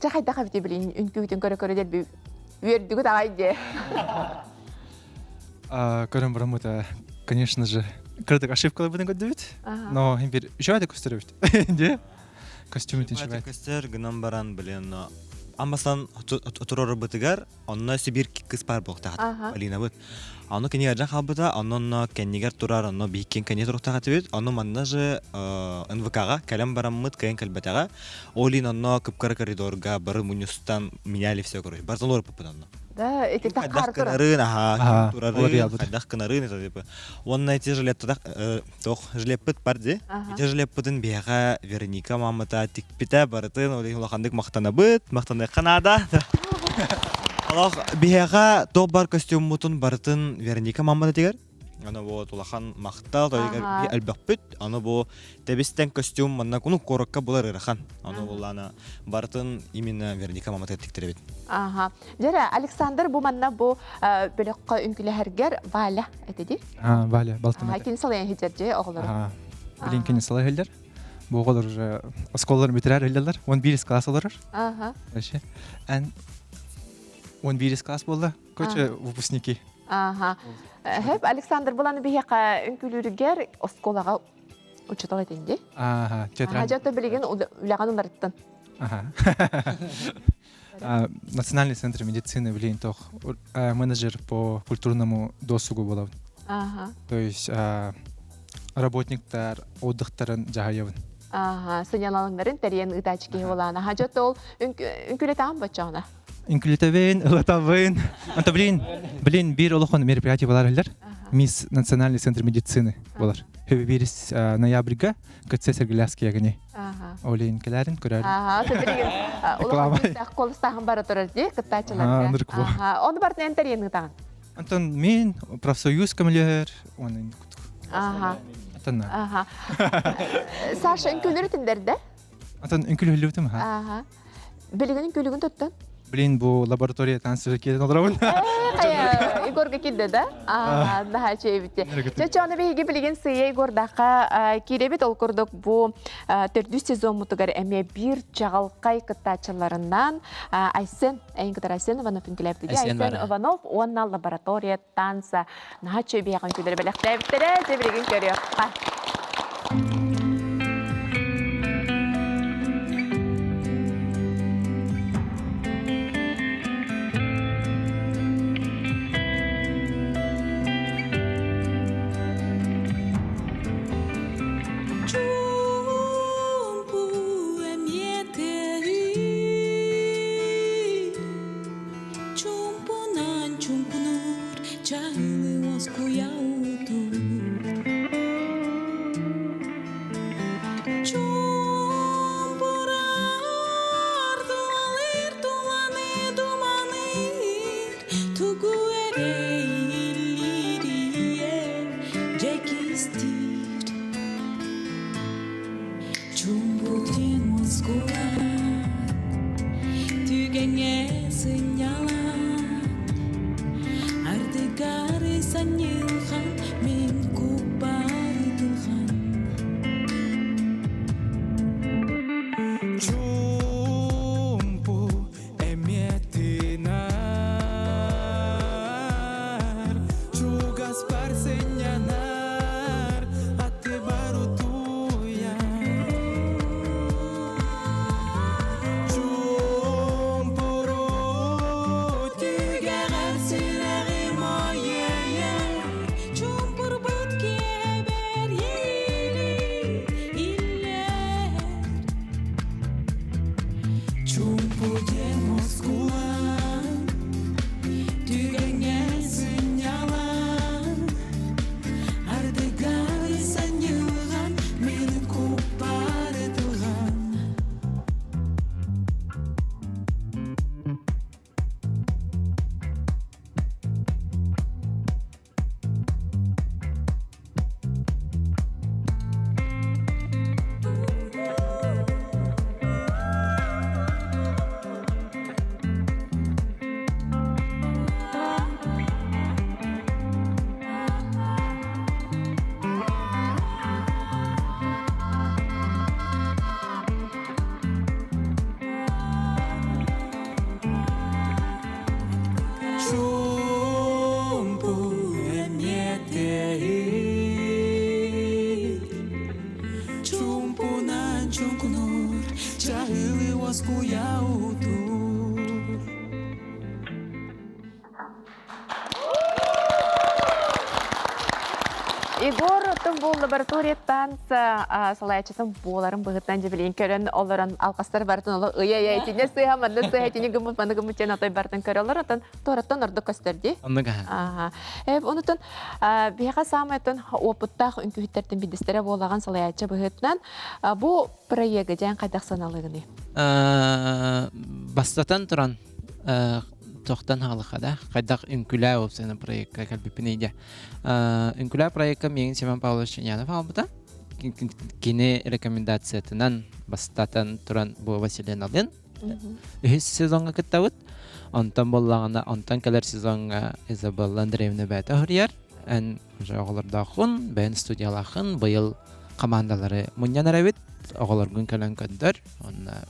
дьэ хайдах эбитий билин үҥкүүтүн көрө-көрө дэлби үөрдүгүт аҕай дии. Көрөн бараммыта, конечно же, кыратык ошибкаларбытын көрдүбүт. Но бир үчүгэй көстөрөбүт. Дии. Костюм үчүгэй. Көстөр гынан баран, блин, аммасан турорбытыгар онно Сибир кыс бар буолуохтаах Алинабыт. Ону кини ыалдьан хаалбыта, онно кэннигэр турар, онно биһиккин кэннигэр туруохтаах этибит. Ону манна же НВК-ҕа кэлэн бараммыт, кыайан кэлбэтэҕэ. Ол иһин онно кып-кыра коридорга бары мунньустан меняли все, короче. Барытын олоруппуппут онно. Да, ити Хайдах кынарын, аха, турарын, хайдах кынарын, это типа. Уонна эти жилеттах, тох, жилеппыт бар ди. Ити жилеппытын биһиэхэ Вероника мамата тикпитэ барытын, ол иһин улаханнык махтанабыт, махтаныахха наада. Олох биһиэхэ туох бар костюммутун барытын Вероника мамата тигэр. Аны вот улахан махтал, тойгар элбэхпит. Аны бу тэбистен костюм манна куну куоракка булар ырахан. Аны буллана барытын именно Вероника мамата тиктиребит. Аха. Дьэрэ, Александр бу манна бу бөлөххө үҥкүлэһэргэр Валя этиди. А, Валя, балтым. Кини салайан хиджерже оҕолору. Билин кини салай хиллер. Бу оҕолор уже осколалар бүтэрэр хиллерлер. 11 класс олорор. Ага. Вообще. Эн 11 класс буолла. Короче, выпускники. Ага. Хэп Александр буланы биһиэхэ үҥкүлүүрүгэр оскуолаҕа учуутал этинди. Ага, театральный. Жата билигин үлэҕин уларыттын. Ага. Национальный центр медицины билигин тох менеджер по культурному досугу буолабын. Ага. То есть работниктар отдыхтарын дьаһайабын. Ага, сынньалаҥнарын тэрийэн ыытааччы киһи буолаана. Хажат ол үҥкүлэтаҕын боччоҕуна? Үҥкүлэтэбин, ылатабын. Anta блин, блин, биир олохон мероприятие болар эллер. Мисс Национальный центр медицины болар. Хөбү бирис ноябрьга КЦ Сергеляский ягани. Олейн келәрин көрәрин. Ага, билигин улахан колыстаһын бара турар дии кыттааччыларга. Оны бартын эн тэрийэн ыытаҕын. Антон мен профсоюз көмөлөһөр, оны Ага. Антон. Ага. Саша үҥкүүлөрү тиндерде? Антон үҥкүүлүһүллүбүтүм ха. Ага. Билигин үҥкүүлүгүн туттун? Блин, бу лаборатория танцы киирэн олоробун. Егорга киирдэ да? Наһаа чэйбити. Чэ, аны биһиги билигин сыйа Егордаахха киирэбит. Ол курдук бу төрдүс сезоммутугар эмиэ биир чаҕылхай кыттааччыларынан Айсен, эйин кытары Айсен Иванов үҥкүүлээбит. Айсен Иванов уонна лаборатория танца наһаа чөй биһиэхэ үҥкүүлэри бэлэхтээбиттэрэ. Дьэ билигин көрүөххэ. Чумпунан чуҥкунуур чаһылы уоскуйа утуур Чуумпурар тулалыыр туланы туманыыр тугу эрэ иһиллиир дьэ кистиир Чуумпутун уоскулаҥ түгэҥҥэ сынньалаҥ Ардыгар санньылҕан мин. Егор оттон бу лаборатория танца салайааччытын буоларын быһыттан дьэбилиин көрөн олорон алҕастар барытын олох ыйа-ыйа итиннэ сыыһа манна сыыһа итини гыммыт маны гыммыт диэн отой барытын көрөлөр оттон туораттан ордук көстөр дии. Оннук аха. Аха. Онутун биһиэхэ саамай оттон опыттаах үҥкүүһүттэртэн биирдэстэрэ буолаҕын салайааччы быһыытынан бу проегы дьээн хайдах саналыгыный? Бастатан туран тохтон хаалыха да хайдах үҥкүлээ уопсайынан проекка кэлбиппин ыйда. Үҥкүлээ проекка миигин Семен Павлович Чинянов аҕалбыта. Кини рекомендациятынан бастатан туран бу Василий Налын үһүс сезоҥҥа кыттабыт. Онтон буоллаҕына, онтон кэлэр сезоҥҥа Изабелла Андреевна бэйэтэ хоруйар. Эн уже оҕолордооххун, бэйэн студиялааххын, быйыл командалары мунньан эрэбит, оҕолоргун кэлэн көрдөр, уонна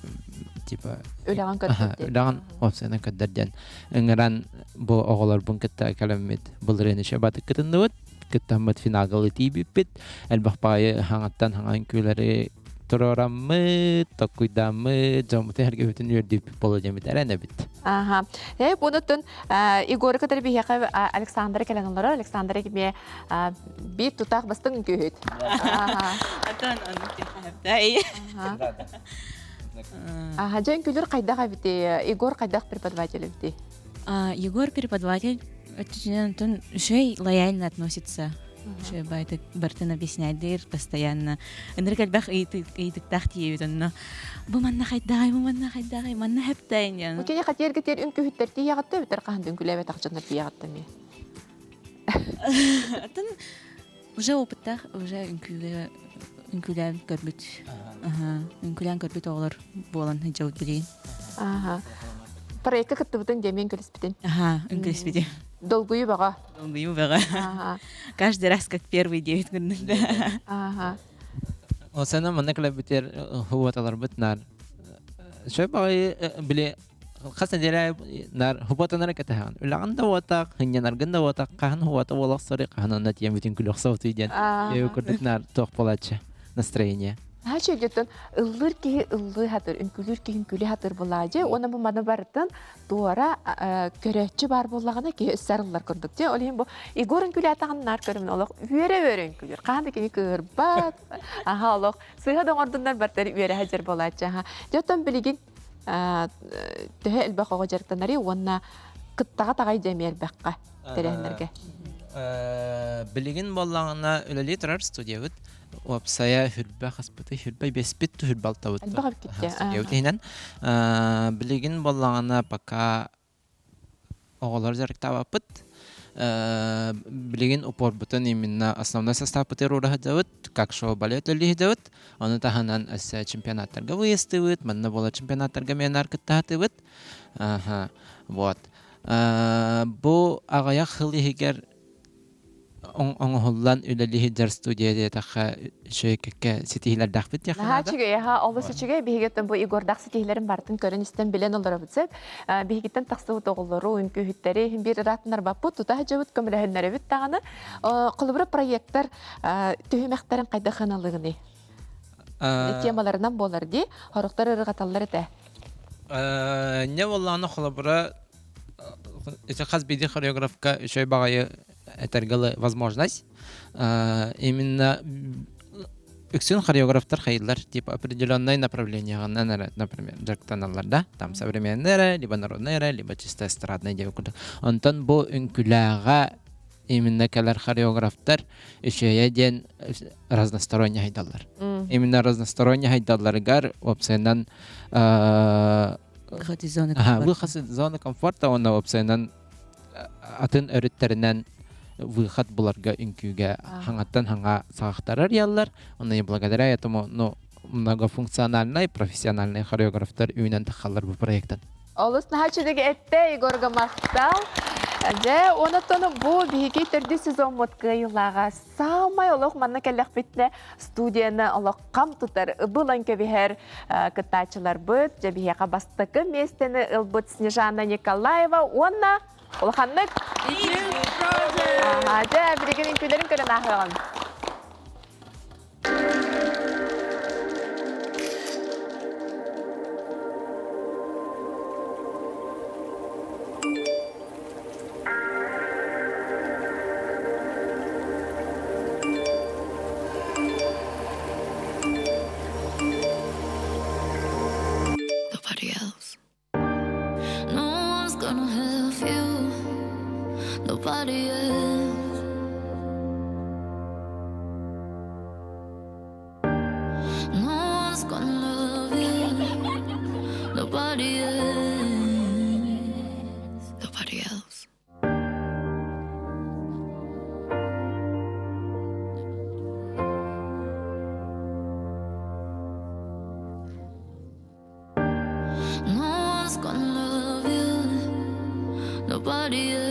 типа Үлэҕин көрдөр диэн. Үлэҕин опцияны көрдөр диэн ыҥыран бу оҕолорбун кытта кэлэммит былырыын еще батык кытынныбыт, кыттаммыт финалга тиийбиппит, элбэх баайы хаҥаттан хаҥа үҥкүүлэри туруораммыт, токкуйдааммыт, дьоммутун эргибитин үөрдүүппүт буолуо диэммит эрэнэбит. Аха. Бунутун Егоры кытары биһиэхэ Александра кэлэн олорор. Александра кимиэ биир тутаах бастыҥ үҥкүүһүт. Атан ону тихабдай. Аха, дьэ үҥкүүлэр хайдах эбитий? Егор хайдах преподаватель эбитий? Егор преподаватель өттүнэн үчүгэй лояльно относится. Үчүгэй байтык бартын объясняйдыр постоянно. Ынырык элбэх ыйытыктаах тиийэбит онно. Бу манна хайдааҕай, бу манна хайдааҕай, манна хэптайын диэн. Бу кини хатиэргэ тиэр үҥкүүһүттэр тиийэҕиттэ эбэтэр хаһан да үҥкүүлээбэтэх дьоннор тиийэҕиттэ эмиэ? Атын уже опыттаах, уже үҥкүүгэ үҥкүүлээн көрбүт. Үҥкүүлээн көрбүт оҕолор буолан сылдьабыт билигин. Аха. Проекка кыттыбытын диэмиэн күлүспүтүн. Аха, үҥкүлүспүтүм. Долгуйуу бөҕө. Долгуйуу бөҕө. Каждый раз как первый диэбит курдук да. Аха. Осана манна кэлэбитер хуоталарбыт нар. Шөп баҕайы били хас неделя нар хуботанара кэтэһэҕин. Үлэҕин да уотах, хынньанаргын да уотах, хаһан хуота буолахсары, хаһан онно тиийэн бүтүн күлүөхсэ диэн. Курдук нар туох буолааччы настроение. Наһаа үчүгэй ыллыыр киһи ыллыы хатыр, үҥкүүлүүр киһи үҥкүүлүү хатыр булаадьы. Уонна бу маны барытын туора көрөөччү баар буоллаҕына киһи өссө арыллар курдук. Дьэ, ол иһин бу Егор үҥкүүлээтэҕин наар көрөмүн олох үөрэ-үөрэ үҥкүүлүүр. Хаһан да кини кыыһырбат. Аха олох сыыһа да оҥордуннар бартар үөрэ сылдьар буолааччы. Аха. Дьэ, оттон билигин төһө элбэх оҕо дьарыктанарый уонна кыттаҕа таҕай дьэ эмиэ элбэххэ тэрээһиннэргэ? Билигин буоллаҕына үлэлии турар студиябыт. Уопсайа хүрбэ хаспыты, хүрбэ беспит, хүрбэ алтабыт. Элбэх эбиккит Студиябыт иһинэн. Билигин буоллаҕына пока оҕолор дьарыктаабаппыт. Билигин упорбутун именно основной составпытыгар уура сылдьабыт, как шоу-балет үлэлии сылдьабыт. Ону таһынан өссө чемпионаттарга выездтыыбыт, манна буолар чемпионаттарга эмиэ кыттаһатыыбыт. Аха, вот. Бу аҕыйах сыл иһигэр оҥоһуллан үлэлии сылдьар студия диэтэххэ үчүгэй кэккэ ситиһиилэрдээхпит диэххэ Наһаа наада. үчүгэй, аһа, олус үчүгэй. Биһигиттэн бу Егордаах ситиһиилэрин барытын көрөн-истэн билэн олоробут сөп. Биһигиттэн тахсыбыт оҕолору, үҥкүүһүттэри иһин биир ыраатыннарбаппыт, тута сылдьабыт, көмөлөһүннэрэбит даҕаны. Холобура, проектар түһүмэхтэрин хайдах ыналыгыный? Темаларынан буолар дии. Хорохтор ырыгаталлар этэ. Не буоллаҕына холобура ити хас биирдии хореографка үчүгэй баҕайы этэргэ возможность. Именно үксүн хореографтар хайыллар типа определенное направлениеҕынан эрэ, например, дьарыктаналлар да, там современный эрэ, либо народный эрэ, либо чисто эстрадный диэн курдук. Онтон бу үҥкүүлээҕэ именно кэлэр хореографтар үчүгэйэ диэн разносторонне хайдаллар. Именно разносторонне хайдалларыгар уопсайынан Выход из зоны комфорта. Выход из зоны комфорта уонна уопсайынан атын өрүттэринэн выход буларга үҥкүүгэ хаҥаттан хаҥа саҕахтарар яллар. Онно и благодаря этому ну, многофункциональный профессиональный хореографтар үүнэн тахаллар бу проекттан. Олус наһаа үчүгэй эттэ Егорга махтал. Дьэ, онотон бу биһиги төрдүс сезоммут кыайыылааҕа саамай олох манна кэллэхпитинэ студияны олох хам тутар, ыбылан кэбиһэр кыттааччыларбыт, дьэ биһиэхэ бастакы миэстэни ылбыт Снежана Николаева уонна улаханнык Дьэ, билигин үҥкүүлэрин көрөн ааһыаҕын. Nobody else. No one's gonna love you. Nobody else. Nobody else. No one's gonna love you. Nobody else.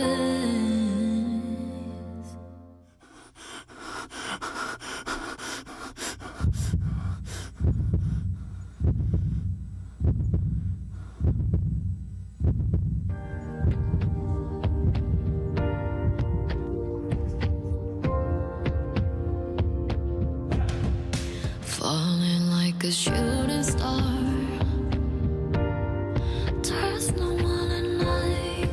Falling like a shooting star. There's no one at night.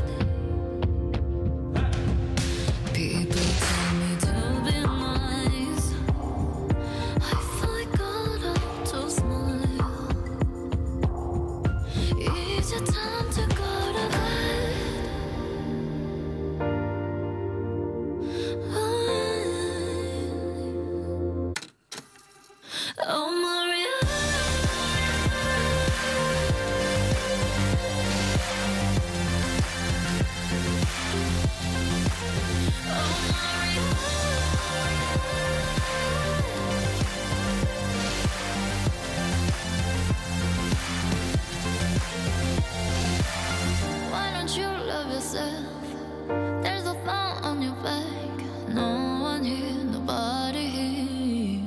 People tell me to be nice. I feel like got up to smile. Is it time to go to bed? Oh, Maria. Why don't you love yourself? There's a phone on your back. No one here, nobody here.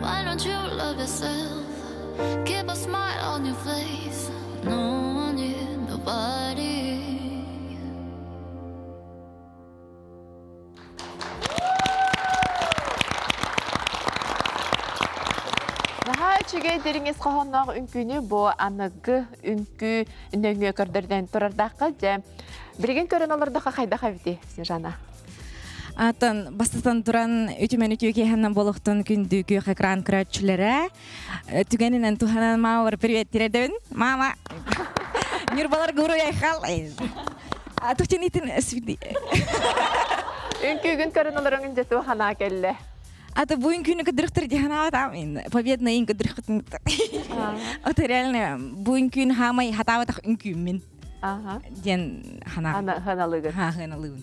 Why don't you love yourself? Keep a smile on your face. No one here, nobody. Наһаа үчүгэй дириҥ ис хоһоонноох үҥкүүнү бу аныгы үҥкүү нөҥүө көрдөрдөн турардаахха дьэ билигин көрөн олордоххо хайдах эбитий Снежана? Атын бастатан туран үтүмэн үтүө киэһэннэн буолуохтун күндү күөх экран көрөөччүлэрэ түгэнинэн туһанан маамабар привет тирэдэбин мама Ньурбалар гуру айхал Тухтинитин Үҥкүүгүн көрөн олороҥун дьэ туох санаа кэллэ? Ата бу үҥкүүнү кыдырыктыр дии санаабатаам победный үҥкүү кыдырыххытын Ото реально бу үҥкүүнү хаамай хатаабатах үҥкүүммүн диэн ханаа ханалыгын ханалыыбын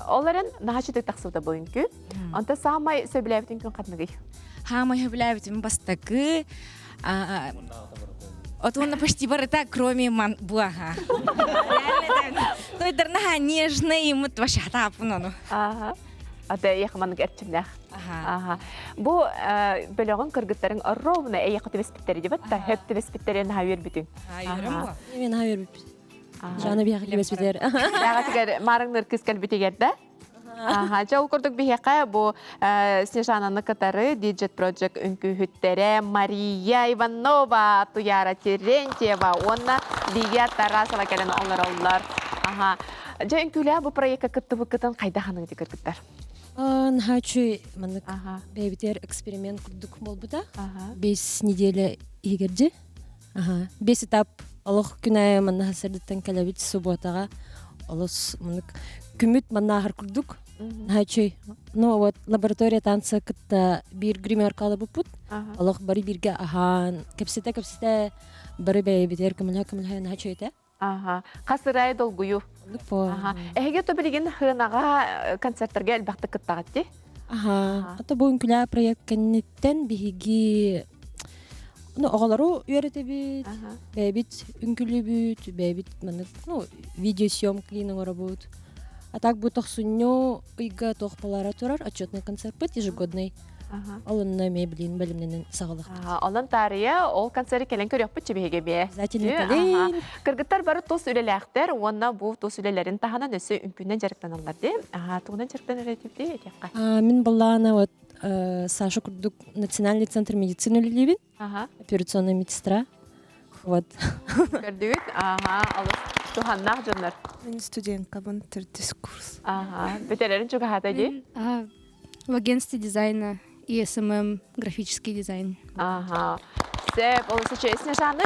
Ол эрэн наһаа үчүгэй тахсыбыта бу үҥкүү. Онто саамай сөбүлээбит үҥкүүн ханныгый? Хаамай сөбүлээбитим бастакы Отуонна почти барыта, кроме ман буаха. Реально, тойдар наһаа нежный, мут вообще хатааппын ону. Ага. Ата эйиэхэ маннык эрчимнээх. Ага. Бу бөлөҕүн кыргыттарыҥ ровно эйиэхэ түбэспиттэр дибат та хөп түбэспиттэрин наһаа үөрбүтүҥ. Мен наһаа үөрбүппүт. Жана биһиэхэ түбэспитэр. Бэҕэтигэр маарыҥныр кыс кэлбитигэр да? Аха, дьэ ол курдук биһиэхэ бу Снежананы кытары Digit Project үҥкүүһүттэрэ Мария Иванова, Туяра Терентьева уонна Лидия Тарасова кэлэн олороллор. Аха. Дьэ үҥкүүлээх бу проекка кыттыбыккытын хайдах аныгы кыргыттар? Наһаа үчүгэй маннык бэйэбитигэр эксперимент курдук буолбута. Бес неделя иһигэрдьи. Аха. Бес этап олох күн аайы манна сарсыардаттан кэлэбит субуотаҕа олус маннык күммүт маннааһар курдук. Наһаа үчүгэй. Ну вот лаборатория танца кытта биир гримерка алабыппыт. Олох бары бииргэ аһаан, кэпсэтэ-кэпсэтэ бары бэйэбитигэр көмөлөһө-көмөлөһө наһаа үчүгэй этэ. Аха. Хас ырай долгуйу. Аха. Эһиги то билигин хынаҕа концерттарга элбэхтик кыттаҕыт дии? Аха. Ата бу үҥкүлээ проект кэнниттэн биһиги ну, оҕолору үөрэтэбит, бэйэбит үҥкүлүүбүт, бэйэбит маннык ну, видеосъемка оҥоробут. А так бу тохсунньу ыйга туох балара турар отчетный концертпыт ежегодный. Ол онно эмиэ билин бэлэмнэнэн саҕалахпыт. Онон таарыйа ол концерты кэлэн көрүөхпүт чебиһигэ бээ. Обязательно кэлин. Кыргыттар бары тус үлэлээхтэр уонна бу тус үлэлэрин таһынан өссө үҥкүүнэн дьарыктаналлар дии. Тугунан дьарыктанар этибит этиэххэ? Мин баллаана вот Саша курдук Национальный центр медицины үлэлиибин. Операционная медсестра. Вот. Көрдүгүт? Аха, алыс туһаннаах дьоннор. Мин студенткабын төрдүс курс. Аха, бүтэрэрин чугаһата дии? В агентстве дизайна и СММ, графический дизайн. Ага. Сөп, ол случай Снежаны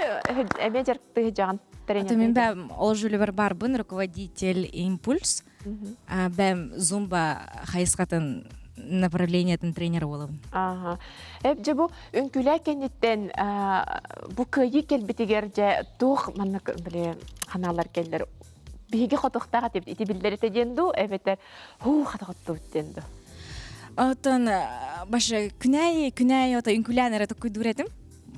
эмиэ дьарыктыы сылдьаҕын? А то мин бэм ол жүлүбэр барбын руководитель импульс. Бэм зумба хайысхатын направлениятын тренер буолабын. Ага. Эп дьэ бу үҥкүүлээ кэнниттэн бу кыайыы кэлбитигэр дьэ туох маннык били ханаалар кэллэр биһиги хотуохтаах этибит ити биллэр этэ диэн дуу эбэтэр һуу хатахоттубут диэн дуу. Оттон баша күнәй күнәй ото үҥкүүлээн эрэ токкуйдуур этим.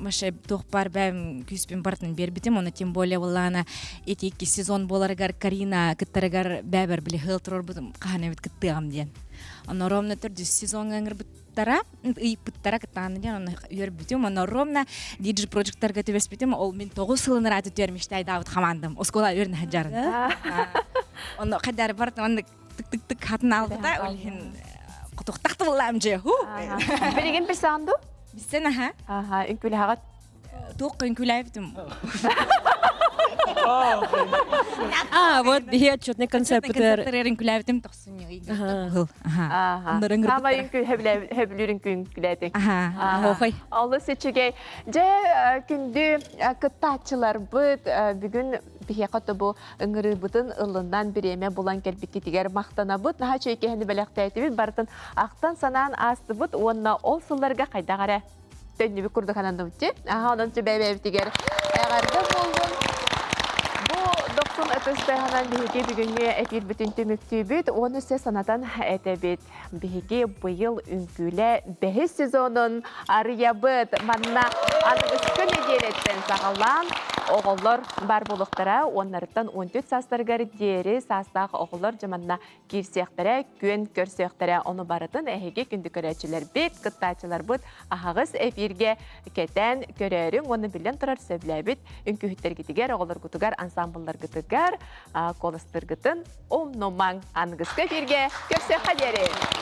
Маша туох баар бэм күүспүн барытын биэрбитим оны тем более буоллаана ити икки сезон буоларыгар Карина кыттарыгар бэбэр били хыл турорбутум хаһан эбит кыттыаҕым диэн. Онно ровно төрдүс сезоҥҥа ыҥырбыттара, ыйыппыттара кыттааны диэн онно үөрбүтүм. Онно ровно DJ Project-тарга түбэспитим. Ол мин тоҕус сылын ырааты түөр мечтайдаабыт хамаандам. Оскуола үөрнэ сылдьарын. Онно хайдары барытын оннук тык-тык-тык хатын албыта. Ол иһин хотуохтах тыллаам дьэ. Билигин билсэҕин дуу? Билсэн аха. Аха, үҥкүүлэһэҕит? Туох үҥкүүлээбитим. А, вот биһи отчетный концерт үҥкүүлээбитим тохсунньу ыйга. Аха. Саамай үҥкүү хөбүлүүр үҥкүүлээтиҥ. Аха. Охой. Олус үчүгэй. Дьэ, күндү кыттааччыларбыт бүгүн биһиэхэ тобу ыҥырыыбытын ылынан бириэмэ булан кэлбиккитигэр махтанабыт. Наһаа үчүгэй киһини бэлэхтээтибит. Барытын ахтан-санаан аастыбыт уонна ол сылларга хайдах эрэ төннүбүт курдук ананныбыт дии. Аха, онон бэйэбитигэр эҕэрдэ буоллун. Бу дохсун ытыс тыаһынан биһиги бүгүҥҥү эфирбитин түмүктүүбүт уонна өссө санатан этэбит. Биһиги быйыл үҥкүүлэ бэһис сезонун арыйабыт. Манна аныгыскы нэдиэлэттэн саҕалаан оҕолор бар буолуохтара. Уоннарыттан 14 саастарыгар диэри саастаах оҕолор дьэ манна киирсиэхтэрэ, күөн көрсүөхтэрэ. Ону барытын эһиги күндү көрөөччүлэрбит, кыттааччыларбыт аһаҕас эфиргэ кэтээн көрөөрүҥ уонна биллэн турар сөбүлээбит үҥкүүһүттэргитигэр, оҕолоргутугар, ансамблларгытыгар куоластыыргытын умнумаҥ. Аныгыскы эфиргэ көрсүөххэ диэри!